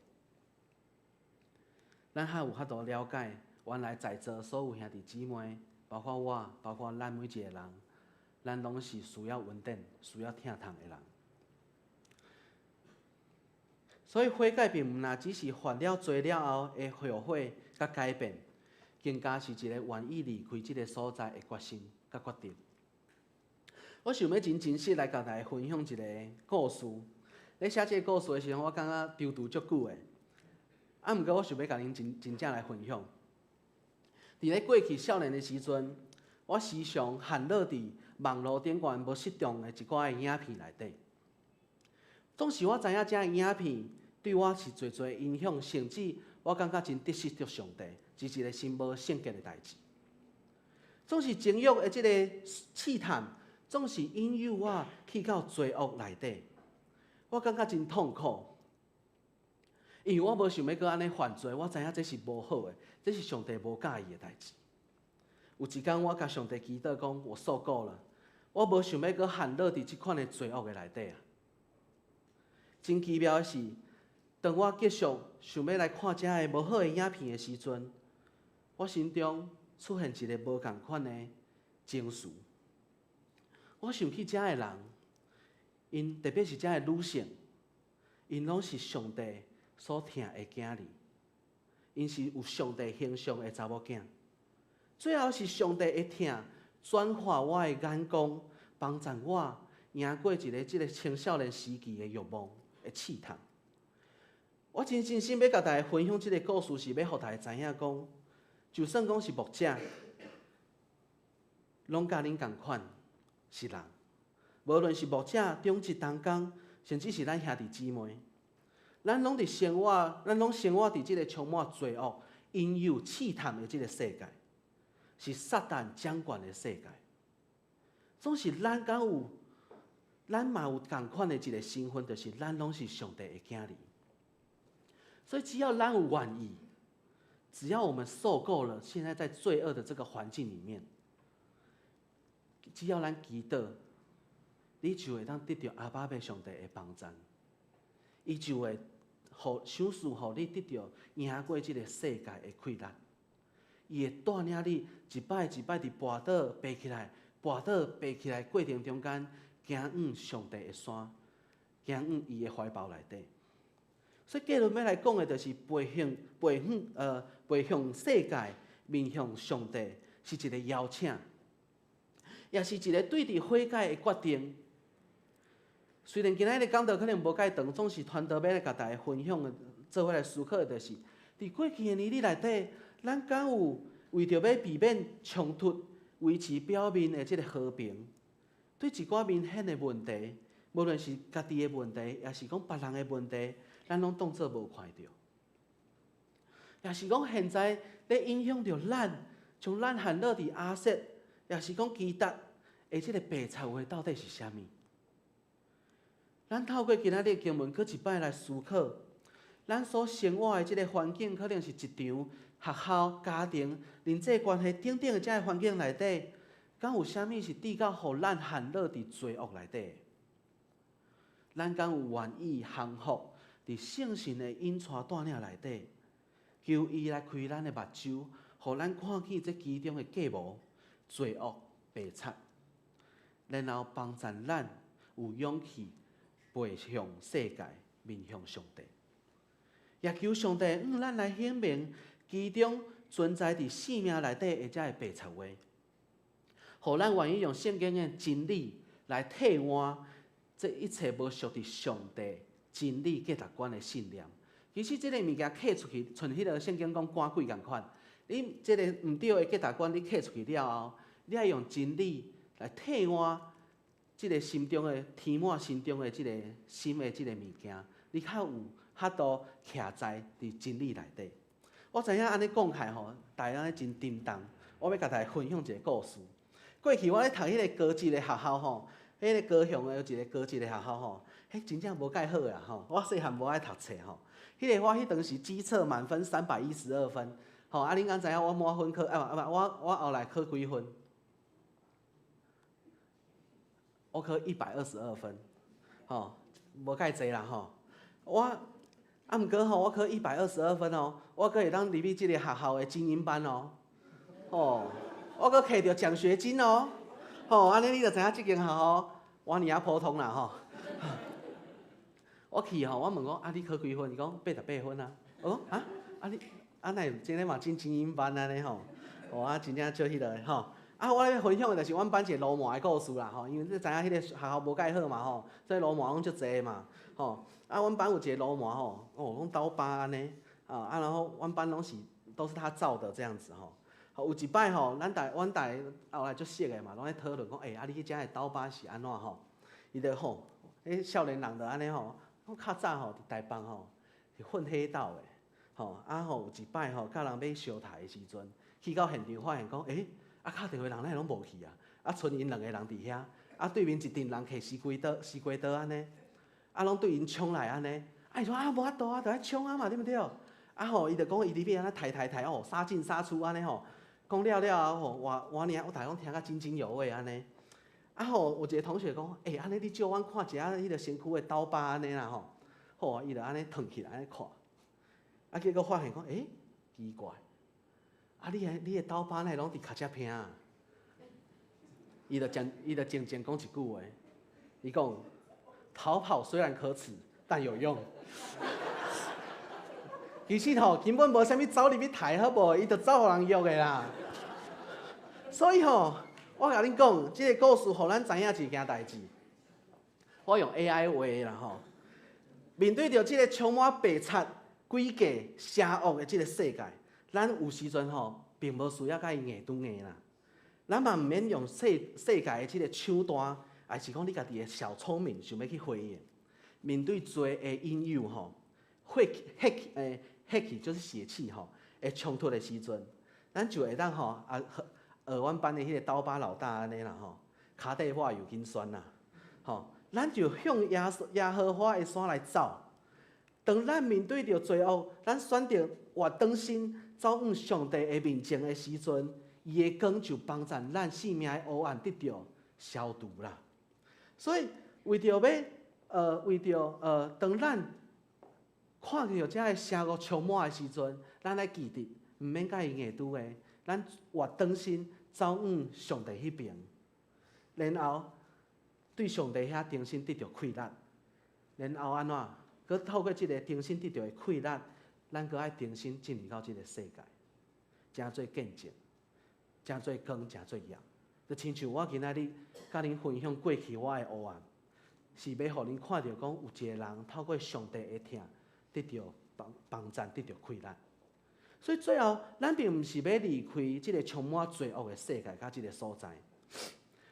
咱較有法度了解，原來在座所有兄弟姊妹，包括我，包括咱每一个人，咱攏是需要恩典、需要疼痛的人。所以悔改並毋若只是犯了罪了後的後悔佮改變，更加是一个願意離開這个所在的決心佮決定。我想欲真真實來共大家分享一个故事。咧寫這个故事的時陣，我感覺躊躇足久的。啊，毋過我想欲共恁真真正來分享。佇咧過去少年的時陣，我時常陷落佇網路頂懸無適當的一寡的影片內底。總是我知影這个影片對我是濟濟影響，甚至我感覺真得失著上帝，是一个真無聖潔的代誌。總是情欲的這个試探，總是引誘我去到罪惡內底，我感覺真痛苦，因為我無想欲閣按呢犯罪，我知影這是無好的，這是上帝無佮意的代誌。有一工我共上帝祈禱講，我受夠了，我無想欲閣陷落佇這款的罪惡的內底啊！真奇妙的是，當我繼續想欲來看這个無好的影片的時陣，我心中出現一个無仝款的情緒。我想起這个人，𪜶特別是這个女性，𪜶攏是上帝所疼的囝兒，𪜶是有上帝形象的查某囝。最後是上帝的疼轉化我的眼光，幫助我贏過一个這个青少年時期的欲望的試探。我真真心欲共大家分享這个故事，是欲予大家知影講，就算講是牧者，攏佮恁仝款是人，無論是牧者、長執、同工，甚至是咱兄弟姊妹，咱攏佇生活，咱攏生活佇這个充滿罪惡、引誘、試探的這个世界，是撒旦掌權的世界。總是咱敢有，咱嘛有仝款的一个身份，就是咱攏是上帝的囝兒。所以只要咱有願意，只要我們受夠了現在在罪惡的這個環境裡面，只要咱祈禱，你就會當得著阿爸父上帝的幫贊，伊就會予賞賜予你得著贏過這个世界的氣力。伊會帶領你一擺一擺佇跋倒爬起來，跋倒爬起來過程中間，行往上帝的山，行往伊的懷抱內底。所以結論欲來講的，就是背向背向背向世界，面向上帝，是一个邀請，也是一个對佇悔改的決定。雖然今仔日講道可能無介長，總是傳道欲來共大家分享的，做伙來思考的，就是佇過去的年日內底，咱敢有為著欲避免衝突，維持表面的這个和平，對一寡明顯的問題，無論是家己的問題，抑是講別人的問題，咱攏當做無看著。抑是講現在咧影響著咱，將咱陷落佇亞述，抑是講基達的這个白賊話到底是啥物？咱透過今仔日的經文，閣一擺來思考，咱所生活的這个環境，可能是職場、學校、家庭、人際關係等等的這个環境內底，敢有啥物是致到予咱陷落佇罪惡內底？咱敢有願意降服佇聖神的引帶帶領內底，求伊來開咱的目睭，予咱看見這其中的計謀，罪惡白賊，然後幫助咱有勇氣背向世界，面向上帝。也求上帝向咱來顯明其中存在佇生命內底的這个白賊話，予咱願意用聖經的真理來替換這一切無屬佇上帝真理價值觀的信念。其實這个物件揢出去，像彼个聖經講趕鬼仝款，你這个毋對的價值觀你揢出去了後，你愛用真理來替換這个心中的填滿心中的這个心的這个物件，你較有法度徛在佇真理內底。我知影按呢講起來吼，大家按呢真沉重。我欲共大家分享一个故事。過去我咧讀彼个高職的學校吼，彼个高雄的有一个高職的學校吼，彼真正無蓋好啦吼。我細漢無愛讀冊吼，彼个我彼當時基測滿分312分，吼啊！恁敢知影我滿分考啊無啊無我後來考幾分？我考122分，吼，無蓋濟啦吼。我啊，毋過吼，我考一百二十二分哦，我閣會當入去這个學校的精英班哦，吼，我閣摕著獎學金哦，吼，按呢你就知影這間學校偌爾仔普通啦吼。我去吼，我問講啊，你考幾分？伊講88分啊。我講啊，啊你啊哪會這个嘛進精英班按呢吼？哦啊，真正足彼落的吼。啊，我咧分享的就是阮班一個流氓的故事啦吼，因為你知影彼个學校無蓋好嘛吼，所以流氓攏足濟嘛吼。啊，阮班有一個流氓吼，哦，攏刀疤按呢，啊啊，然後阮班攏是都是他造的這樣子吼。有一擺吼，咱逐阮逐个後來足熟的嘛，攏咧討論講，欸，啊你彼遮的刀疤是按怎吼？伊就吼，彼少年人就按呢吼，講較早吼佇台北吼是混黑道的，吼啊吼有一擺吼，佮人欲相刣的時陣，去到現場發現講，欸，啊敲電話人哪會攏無去啊？啊，賰𪜶兩個人佇遐，啊對面一陣人提西瓜刀、西瓜刀按呢，啊攏對𪜶衝來按呢，啊伊說啊無法度啊，著愛衝啊嘛，對毋對？啊吼，伊就講伊入去按呢刣刣刣哦，殺進殺出按呢吼，講了了後吼，偌偌爾，我逐家攏聽甲津津有味按呢。啊吼，有一個同學講，欸，按呢你借阮看一下彼個身軀的刀疤按呢啦吼，好，伊就按呢褪起來按呢看，啊結果發現講，欸，奇怪，啊你的你的刀疤哪會攏佇尻脊骿啊？伊就講，伊就靜靜講一句話，伊講：逃跑雖然可恥，但有用。其實吼，根本無啥物走入去刣好無，伊就走予人約的啦。所以吼，我共恁講，這个故事予咱知影一件代誌。我用 AI 畫的啦吼，面對著這个充滿白賊、詭計、邪惡的這个世界，咱有時陣吼，並無需要共伊硬拄硬啦。咱嘛毋免用世世界的這个手段，抑是講你家己的小聰明，想欲去回應。面對罪的引誘吼，血血欸血氣就是血氣吼，會衝突的時陣，咱就會當吼啊學阮班的彼个刀疤老大按呢啦吼，跤底抹油緊酸啦，吼，咱就向耶穌耶和華的山來走。當咱面對著罪惡，咱選擇活轉身走向上帝的面前的時陣，伊的光就幫助咱生命的黑暗得著消除啦。所以為著欲為著當咱看著遮个邪惡充滿的時陣，咱愛記得，毋免共伊硬拄的，咱活轉身走向上帝彼爿，然後對上帝遐重新得著氣力，然後按怎？閣透過這个重新得著的氣力，咱閣愛重新進入到這个世界，成做見證，成做光，成做鹽。就親像我今仔日共恁分享過去我的黑暗，是欲予恁看著講有一個人透過上帝的疼，得著幫幫贊，得著氣力。所以最後，咱並毋是欲離開這个充滿罪惡的世界佮這个所在，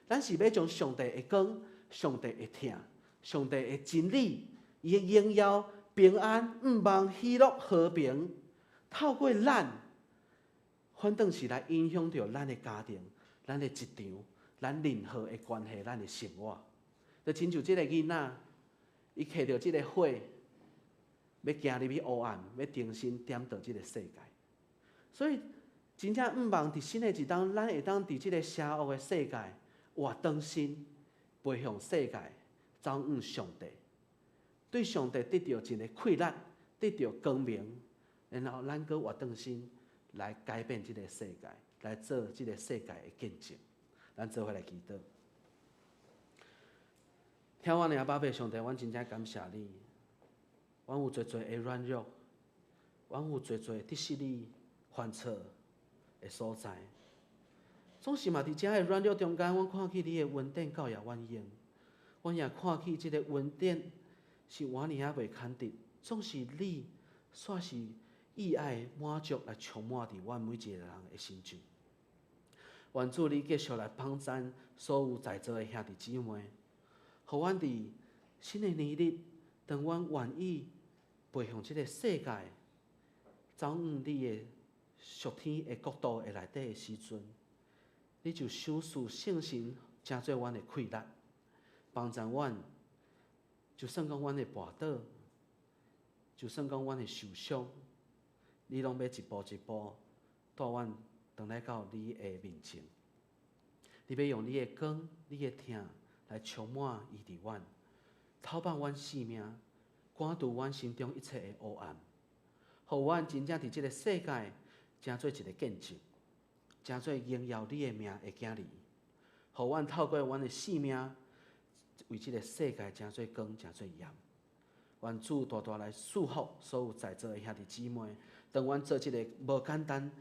咱是欲將上帝的光、上帝的疼、上帝的真理、伊的榮耀、平安、向望、喜樂、和平，透過咱，反轉是來影響著咱的家庭、咱的職場、咱任何的關係、咱的生活。就親像這个囡仔，伊提著這个火，欲行入去黑暗，欲重新點著這个世界。所以，真正向望佇新的一冬，咱會當佇這个邪惡的世界活轉身，背向世界，走向上帝，對上帝得著一个氣力，得著光明，然後咱閣活轉身來改變這个世界，來做這个世界的見證。咱做伙來祈禱。疼阮的阿爸父上帝，阮真正感謝你。阮有濟濟的軟弱，阮有濟濟得失你犯錯的所在。總是嘛，佇遮的軟弱中間，阮看見你的恩典夠予阮用。阮也看見這个恩典是偌爾仔袂堪得，總是你煞是意愛滿足來充滿佇阮每一個人的身上。願主你繼續來幫贊所有在座的兄弟姊妹，予阮佇新的年日，當阮願意背向這个世界，走向你的屬天的國度的內底的時陣，你就賞賜聖神，成做阮的氣力，幫助阮。就算講阮會跋倒，就算講阮會受傷，你攏欲一步一步帶阮轉來到你的面前。你欲用你的光、你的疼來充滿醫治阮，透放阮性命，趕除阮心中一切的黑暗，予阮真正佇這个世界成做一个見證，成做榮耀你的名的囝兒，予阮透過阮的性命，為這个世界成做光，成做鹽。願主大大來祝福所有在座的兄弟姊妹。當阮做這个無簡單、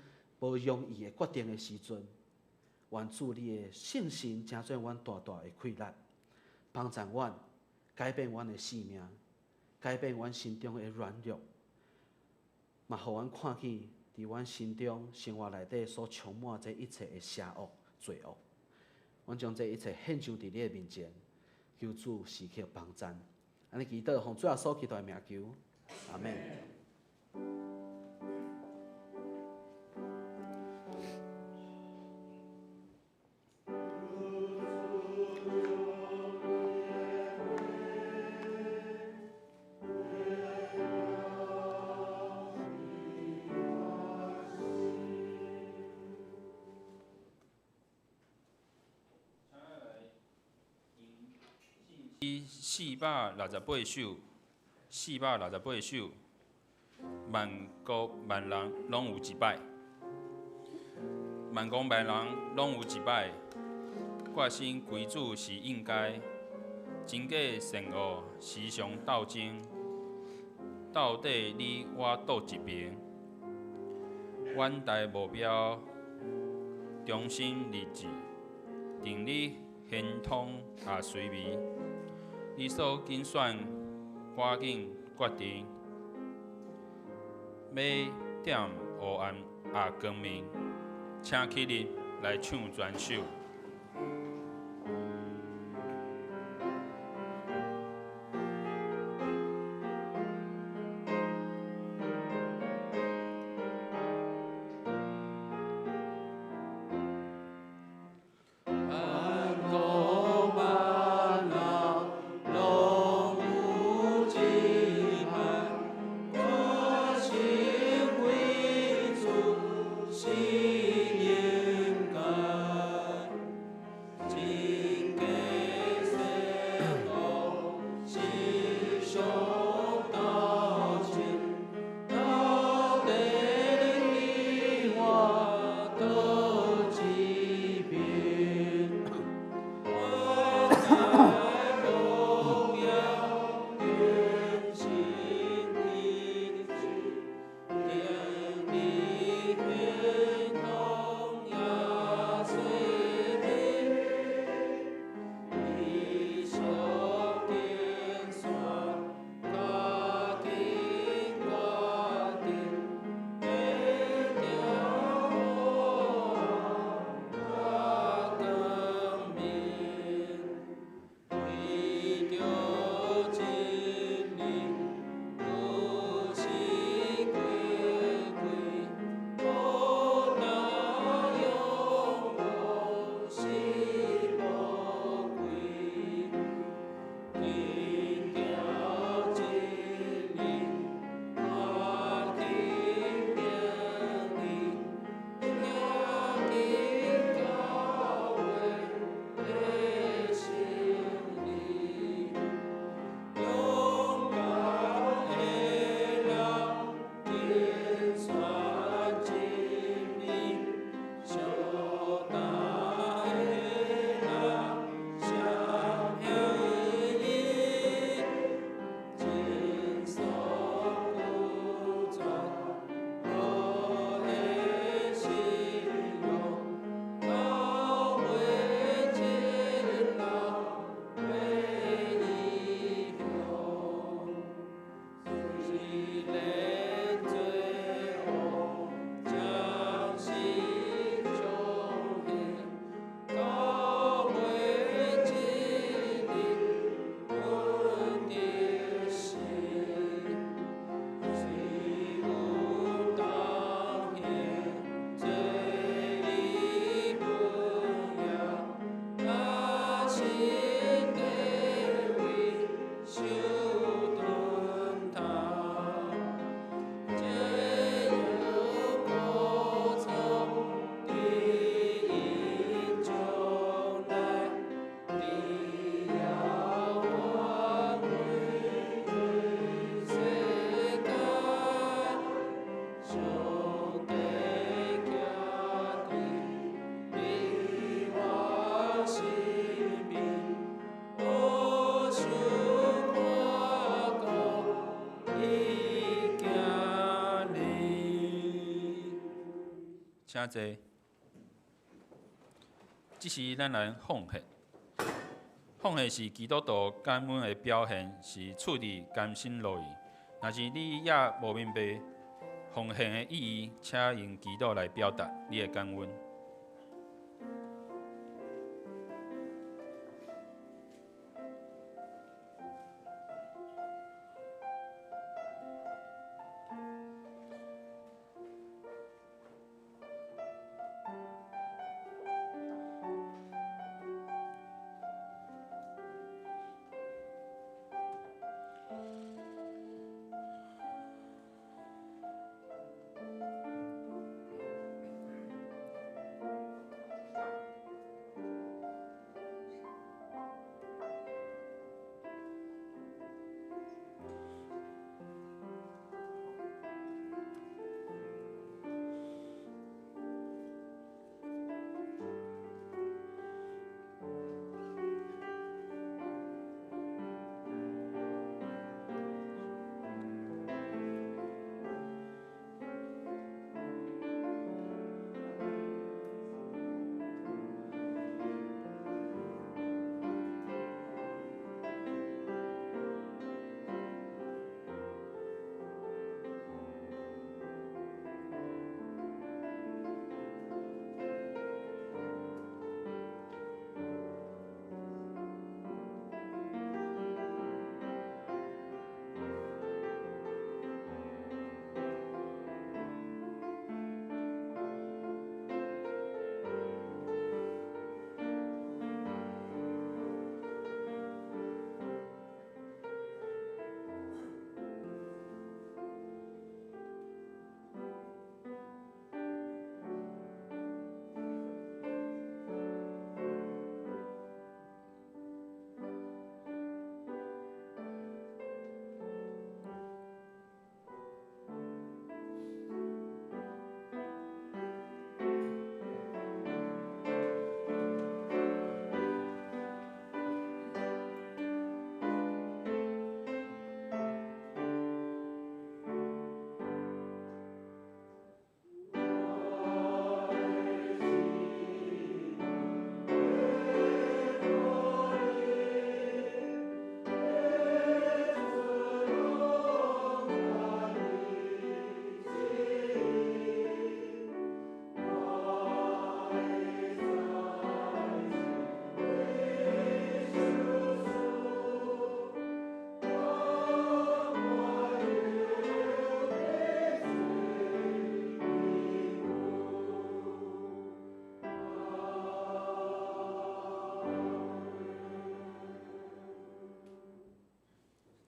無容易的決定的時陣，願主你的聖神成做阮大大的氣力，幫助阮改變阮的性命，改變阮心中的軟弱，嘛予阮看見佇阮心中生活內底所充滿這一切的邪惡、罪惡。阮將這一切獻上佇你的面前，求主時刻幫贊。按呢祈禱，奉主耶穌基督的名求，阿們。 468首，468首，萬國萬人攏有一擺，萬國萬人攏有一擺，決心歸主是應該，真假善惡時常鬥爭，到底你我佗一邊，遠大目標，忠心立志，定你亨通也隨微。你所揀選，趕緊決定，欲點黑暗也光明，請起立來唱全首。是應該。請坐。這時咱來奉獻，奉獻是基督徒感恩的表現，是出自甘心樂意。若是你也無明白奉獻的意義，請用祈禱來表達你的感恩。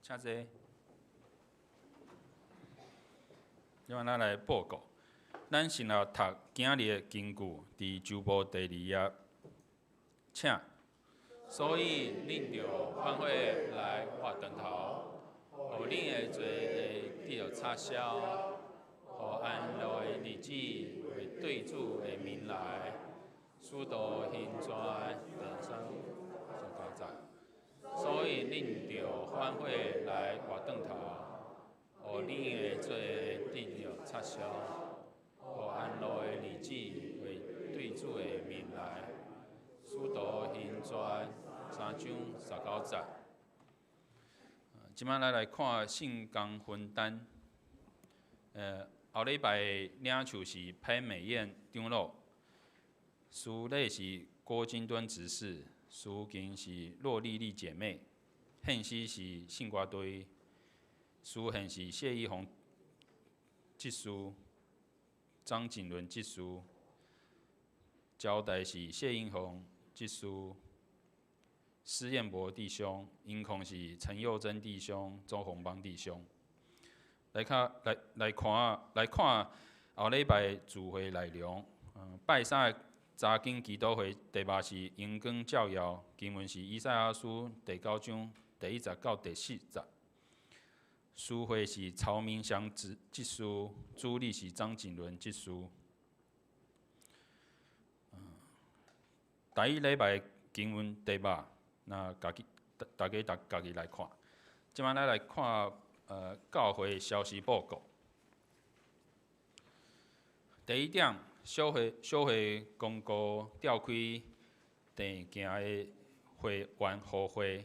請坐。另外，咱來報告，咱先來讀今日的經句，佇周報第二頁，請。所以，恁著反悔來活轉頭，予恁的罪會得著擦消，予安樂的日子會對主的名來。使徒行傳第三十九節。所以恁著反悔來活轉頭，予恁的罪會得著擦消，予安樂的日子會對主的名來。使徒行傳三章十九節。這擺咱來看聖工分擔。後禮拜領袖是潘美燕長老，司禮是郭金敦執事，司琴是骆麗麗姐妹，獻詩是聖歌隊，司獻是謝一紅執事，張景倫執事，交代是謝英紅執事，施彦博弟兄，音控是陳佑珍弟兄、周鴻邦弟兄。來看來來看來看後禮拜聚會內容。拜三的查經祈禱會題目是榮光照耀，經文是以賽亞書第九章第一節到第四節。司會是曹明祥執事，主理是張景倫執事。第一禮拜經文題目，那家己大家家己來看。這擺咱來看教會消息報告。第一點，小會公告召開定行的會員予會。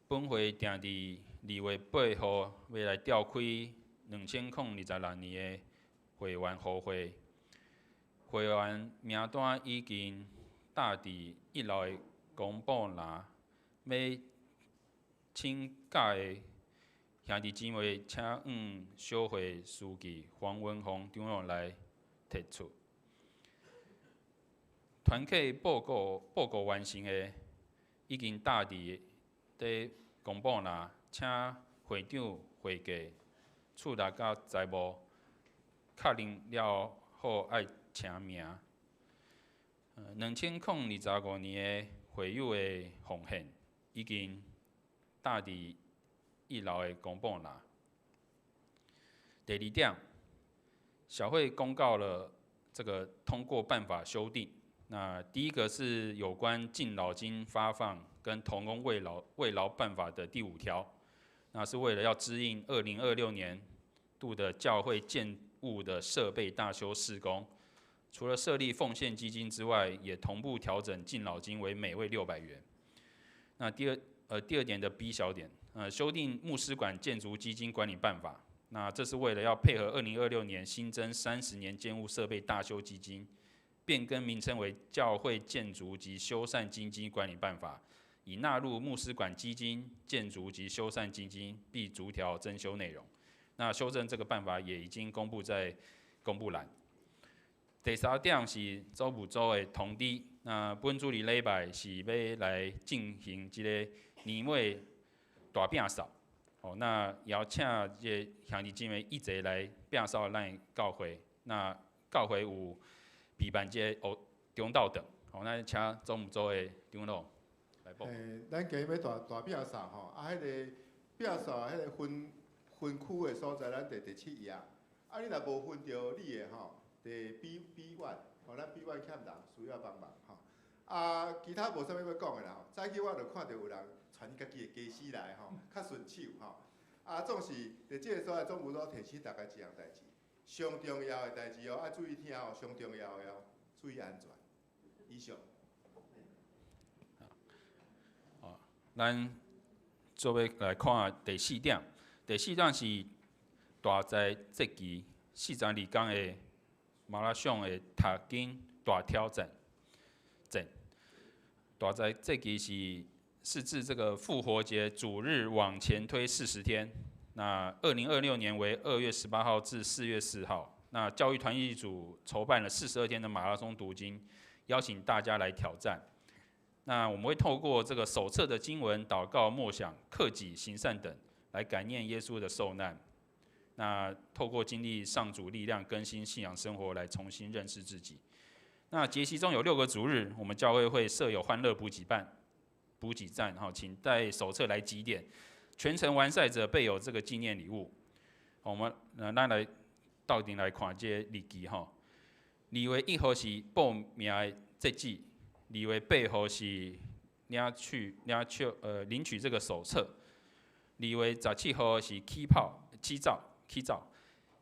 本會定佇2月8號欲來召開2026年的會員予會。會員名單已經貼佇一樓的公布欄，欲請教的兄弟姊妹，請向小會書記黃文宏長老來提出。團契報告完成的，已經貼佇公布欄，請會長、會計、處理佮財務確認了後，愛簽名。2025年的會友的奉獻已經貼佇一樓的公布欄。第二點，小會公告了這個通過辦法修訂。那第一個是有關敬老金發放跟同工慰勞辦法的第五條，那是為了要支應2026年度的教會建物的設備大修施工，除了設立奉獻基金之外，也同步調整敬老金為每位600元。那第二點的 B 小點，修訂牧師館建築基金管理辦法，那這是為了要配合2026年新增30年建物設備大修基金。變更名稱為教會建築及修繕基金管理辦法，以納入牧師館基金、建築及修繕基金，並逐條增修內容。那修正這個辦法也已經公布在公布欄。第三點是組務組的通知，那本主日禮拜是欲來進行這个年尾大摒掃，哦，那邀請這个兄弟姊妹一齊來摒掃咱的教會。那教會有備辦這个中晝頓，好，那請總務組的長老來報。咱今日欲大大摒掃吼，啊，彼个摒掃彼个分區的所在，咱佇第七頁。啊，你若無分著你的吼，佇 B one，吼，咱 B one 欠人需要幫忙吼。啊，其他無啥物欲講的啦吼。早起我就看著有人傳家己的家私來吼，較順手吼。啊，總是佇這个所在，總務組提醒大家一項代誌，上重要的代誌哦，愛注意聽哦，上重要的哦，注意安全。以上。好，咱做尾來看第四點。第四點是大齋節期42工的馬拉松的讀經大挑戰。大齋節期是自這個復活節主日往前推40天。那2026年為2月18號至4月4號。那教育團契組籌辦了42天的馬拉松讀經，邀請大家來挑戰。那我們會透過這個手冊的經文、禱告、默想、克己、行善等，來感念耶穌的受難。那透過經歷上主力量更新信仰生活，來重新認識自己。那節期中有六個主日，我們教會會設有歡樂補給辦補給站，哈，請帶手冊來集點。全程完賽者備有這個紀念禮物。我們咱來鬥陣來看這個日期哈。2月1號是報名的截止，2月8號是領取這個手冊。2月17號是起跑起走起走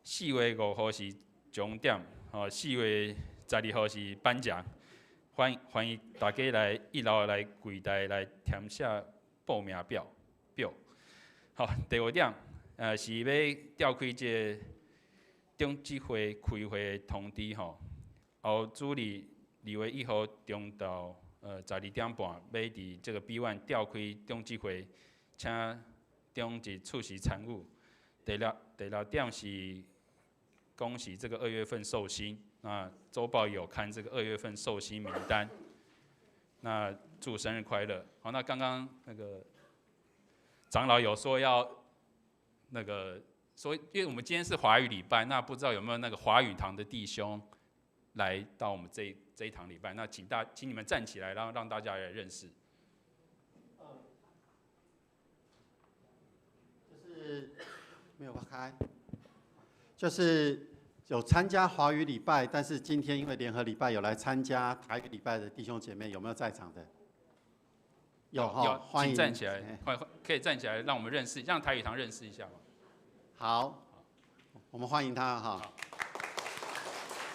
，4月5號是終點，吼，4月12號是頒獎。歡迎大家來一樓來櫃台來填寫報名表。好，第五點，是欲召開這个長執會開會通知吼。後主日2月1號中晝12點半，欲佇這個 B1 召開長執會，請長執出席參與。第六點是恭喜這個二月份壽星，那週報有刊這個二月份壽星名單。那祝生日快樂。好，那剛剛那個長老有說要那個說，因為我們今天是華語禮拜，那不知道有沒有那個華語堂的弟兄來到我們這一堂禮拜？那請你們站起來，然後讓大家來認識。就是沒有開，就是有參加華語禮拜，但是今天因為聯合禮拜有來參加台語禮拜的弟兄姐妹，有沒有在場的？有哈，歡迎站起來，快可以站起來，讓我們認識，讓台語堂認識一下嗎？好，我們歡迎他哈。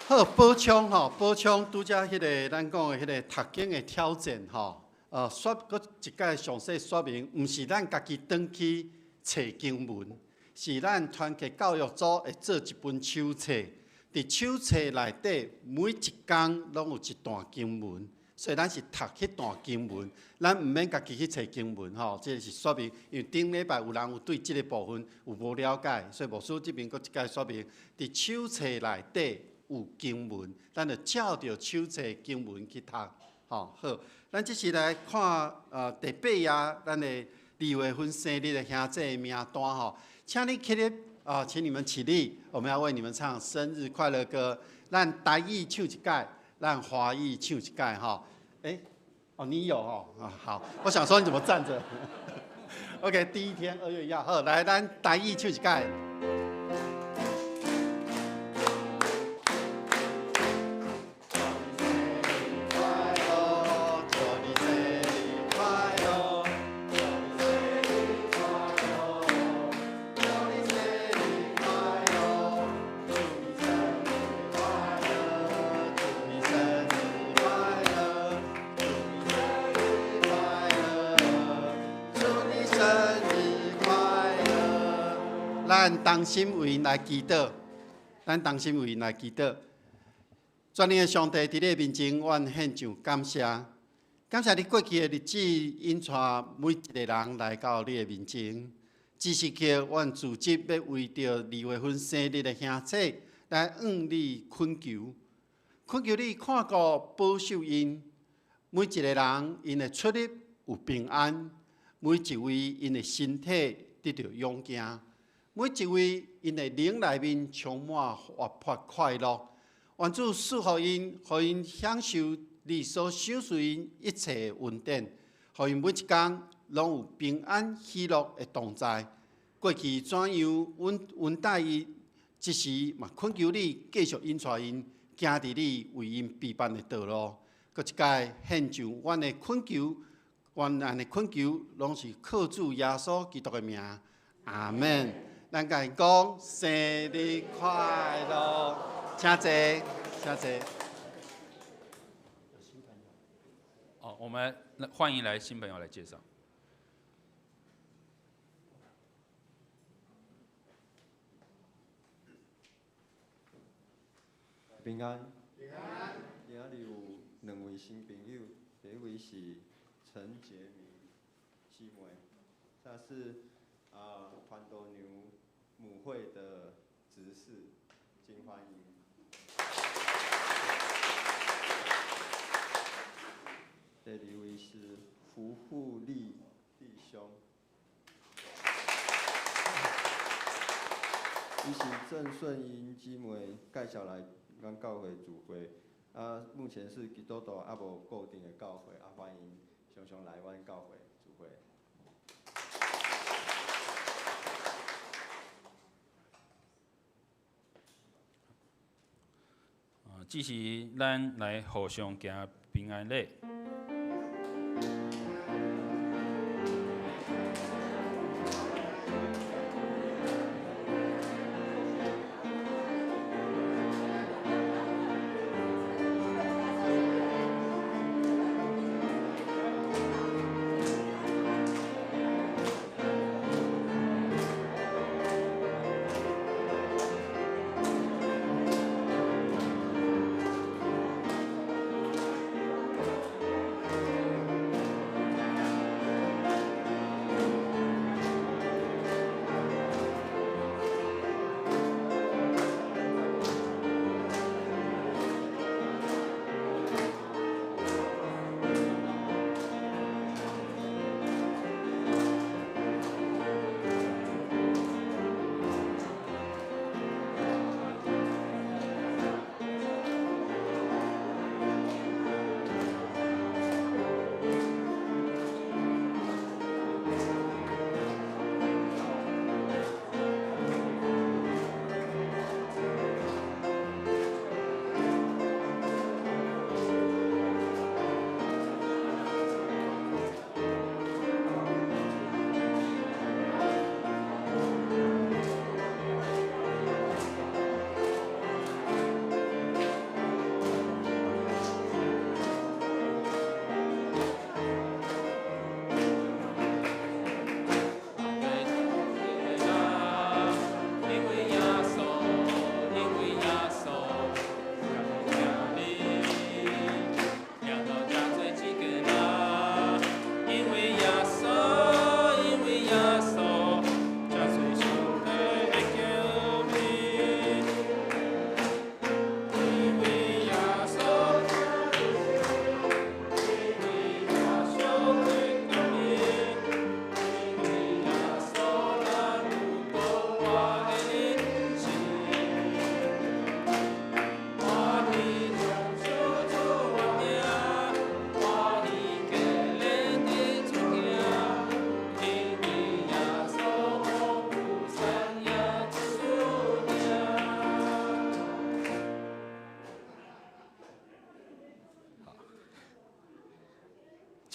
好，補充吼，補充拄才彼个咱講的彼个讀經的挑戰吼，說閣一擺詳細說明，毋是咱家己轉去揣經文，是咱團契教育組會做一本手冊，佇手冊內底每一工攏有一段經文，所以咱是讀彼段經文，咱毋免家己去揣經文吼，這個是說明，因為頂禮拜有人有對這個部分有無了解，所以牧師這邊閣一擺說明，佇手冊內底有經文，咱就照著手冊經文去讀，吼，好。咱這時來看，第八頁咱的二月份生日的兄弟名單，吼，請你起立，啊，請你們起立，我們要為你們唱生日快樂歌。咱台語唱一擺，咱華語唱一擺，吼。欸，哦，你有哦，啊，好，我想說你怎麼站著？OK，第一天2月1號，好，來，咱台語唱一擺。咱同心為𪜶來祈禱，咱同心為𪜶來祈禱。全能的上帝佇你的面前，阮獻上感謝，感謝你過去的日子引帶每一個人來到你的面前。此時刻，阮組織欲為著二月份生日的兄弟來向你懇求，懇求你看顧保守𪜶每一個人，𪜶的出入有平安，每一位𪜶的身體得著勇健。每一位𪜶的靈內面充滿活潑快樂，願主賜予𪜶，予𪜶享受你所賞賜𪜶一切恩典，予𪜶每一工攏有平安喜樂的同在。過去怎樣阮恩待伊，這時嘛懇求你繼續引帶𪜶，行佇你為𪜶備辦的道路。閣一擺獻上阮的懇求，阮按呢懇求，攏是靠主耶穌基督的名，阿們。咱共伊講生日快樂，請坐，請坐。哦，我們歡迎來新朋友來介紹。平安。平安。今仔日有兩位新朋友，第一位是陳潔明姊妹，她是傳道娘母會的執事，請歡迎。第二位是胡富利弟兄，伊是鄭順英姊妹介紹來咱教會聚會，目前是基督徒，猶無固定的教會，歡迎常常來阮教會聚會。這時咱來互相行平安禮。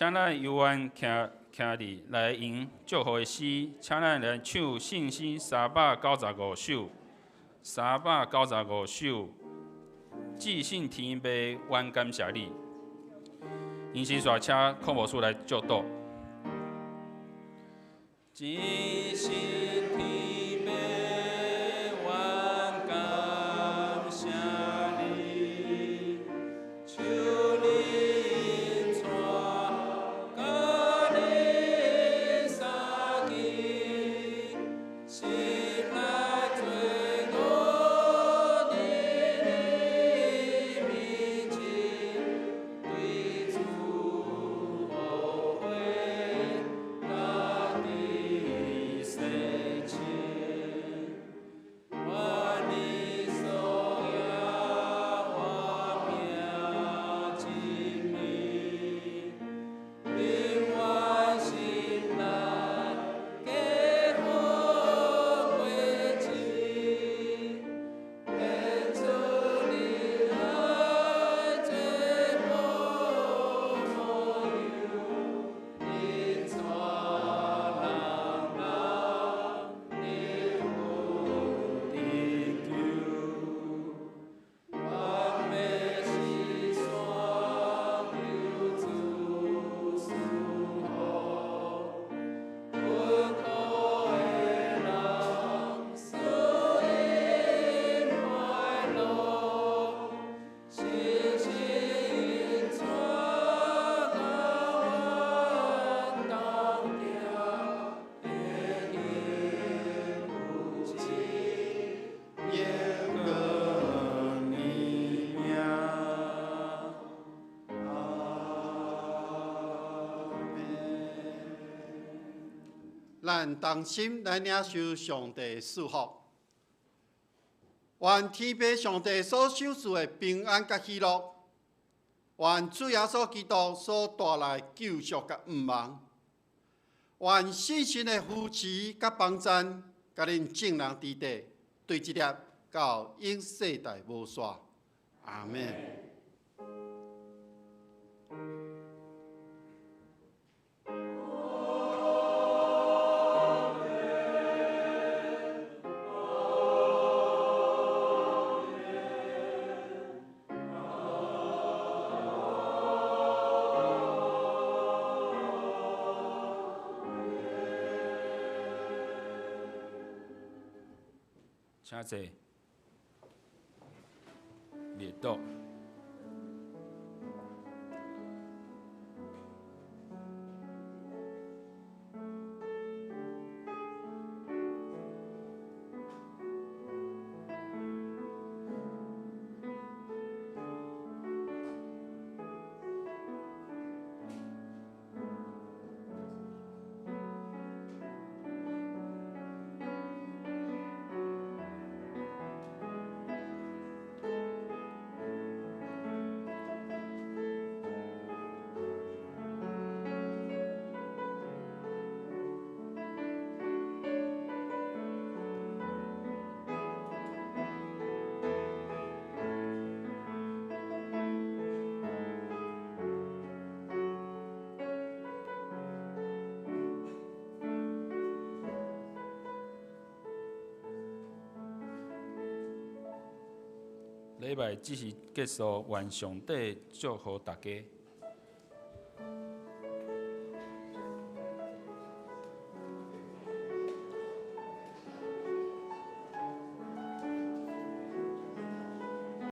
请咱犹原徛徛伫来吟祝福的诗，请咱来唱圣诗395首，395首，至圣天父，阮感谢你。因此，煞请孔牧师来祝祷。至圣天父，阮感谢你，求你引带甲恁相见，心内罪恶伫你面前，对主后悔，家己洗清。愿你所言我命真美，宁愿心内加好过情，献出你爱做好模样，引带人人灵魂得救。愿欲是山求主赐福，困苦的人赐𪜶快乐，深深引带甲阮同行，得幸福情，荣过你名。阿们。咱同心来领受上帝的祝福。愿天父上帝所赏赐的平安佮喜乐，愿主耶稣基督所带来的救赎佮毋忘，愿圣神的扶持佮帮赞，佮恁众人伫底，对这粒到永世代无煞。阿们。请坐。列倒。礼拜只是结束，愿上帝祝福大家。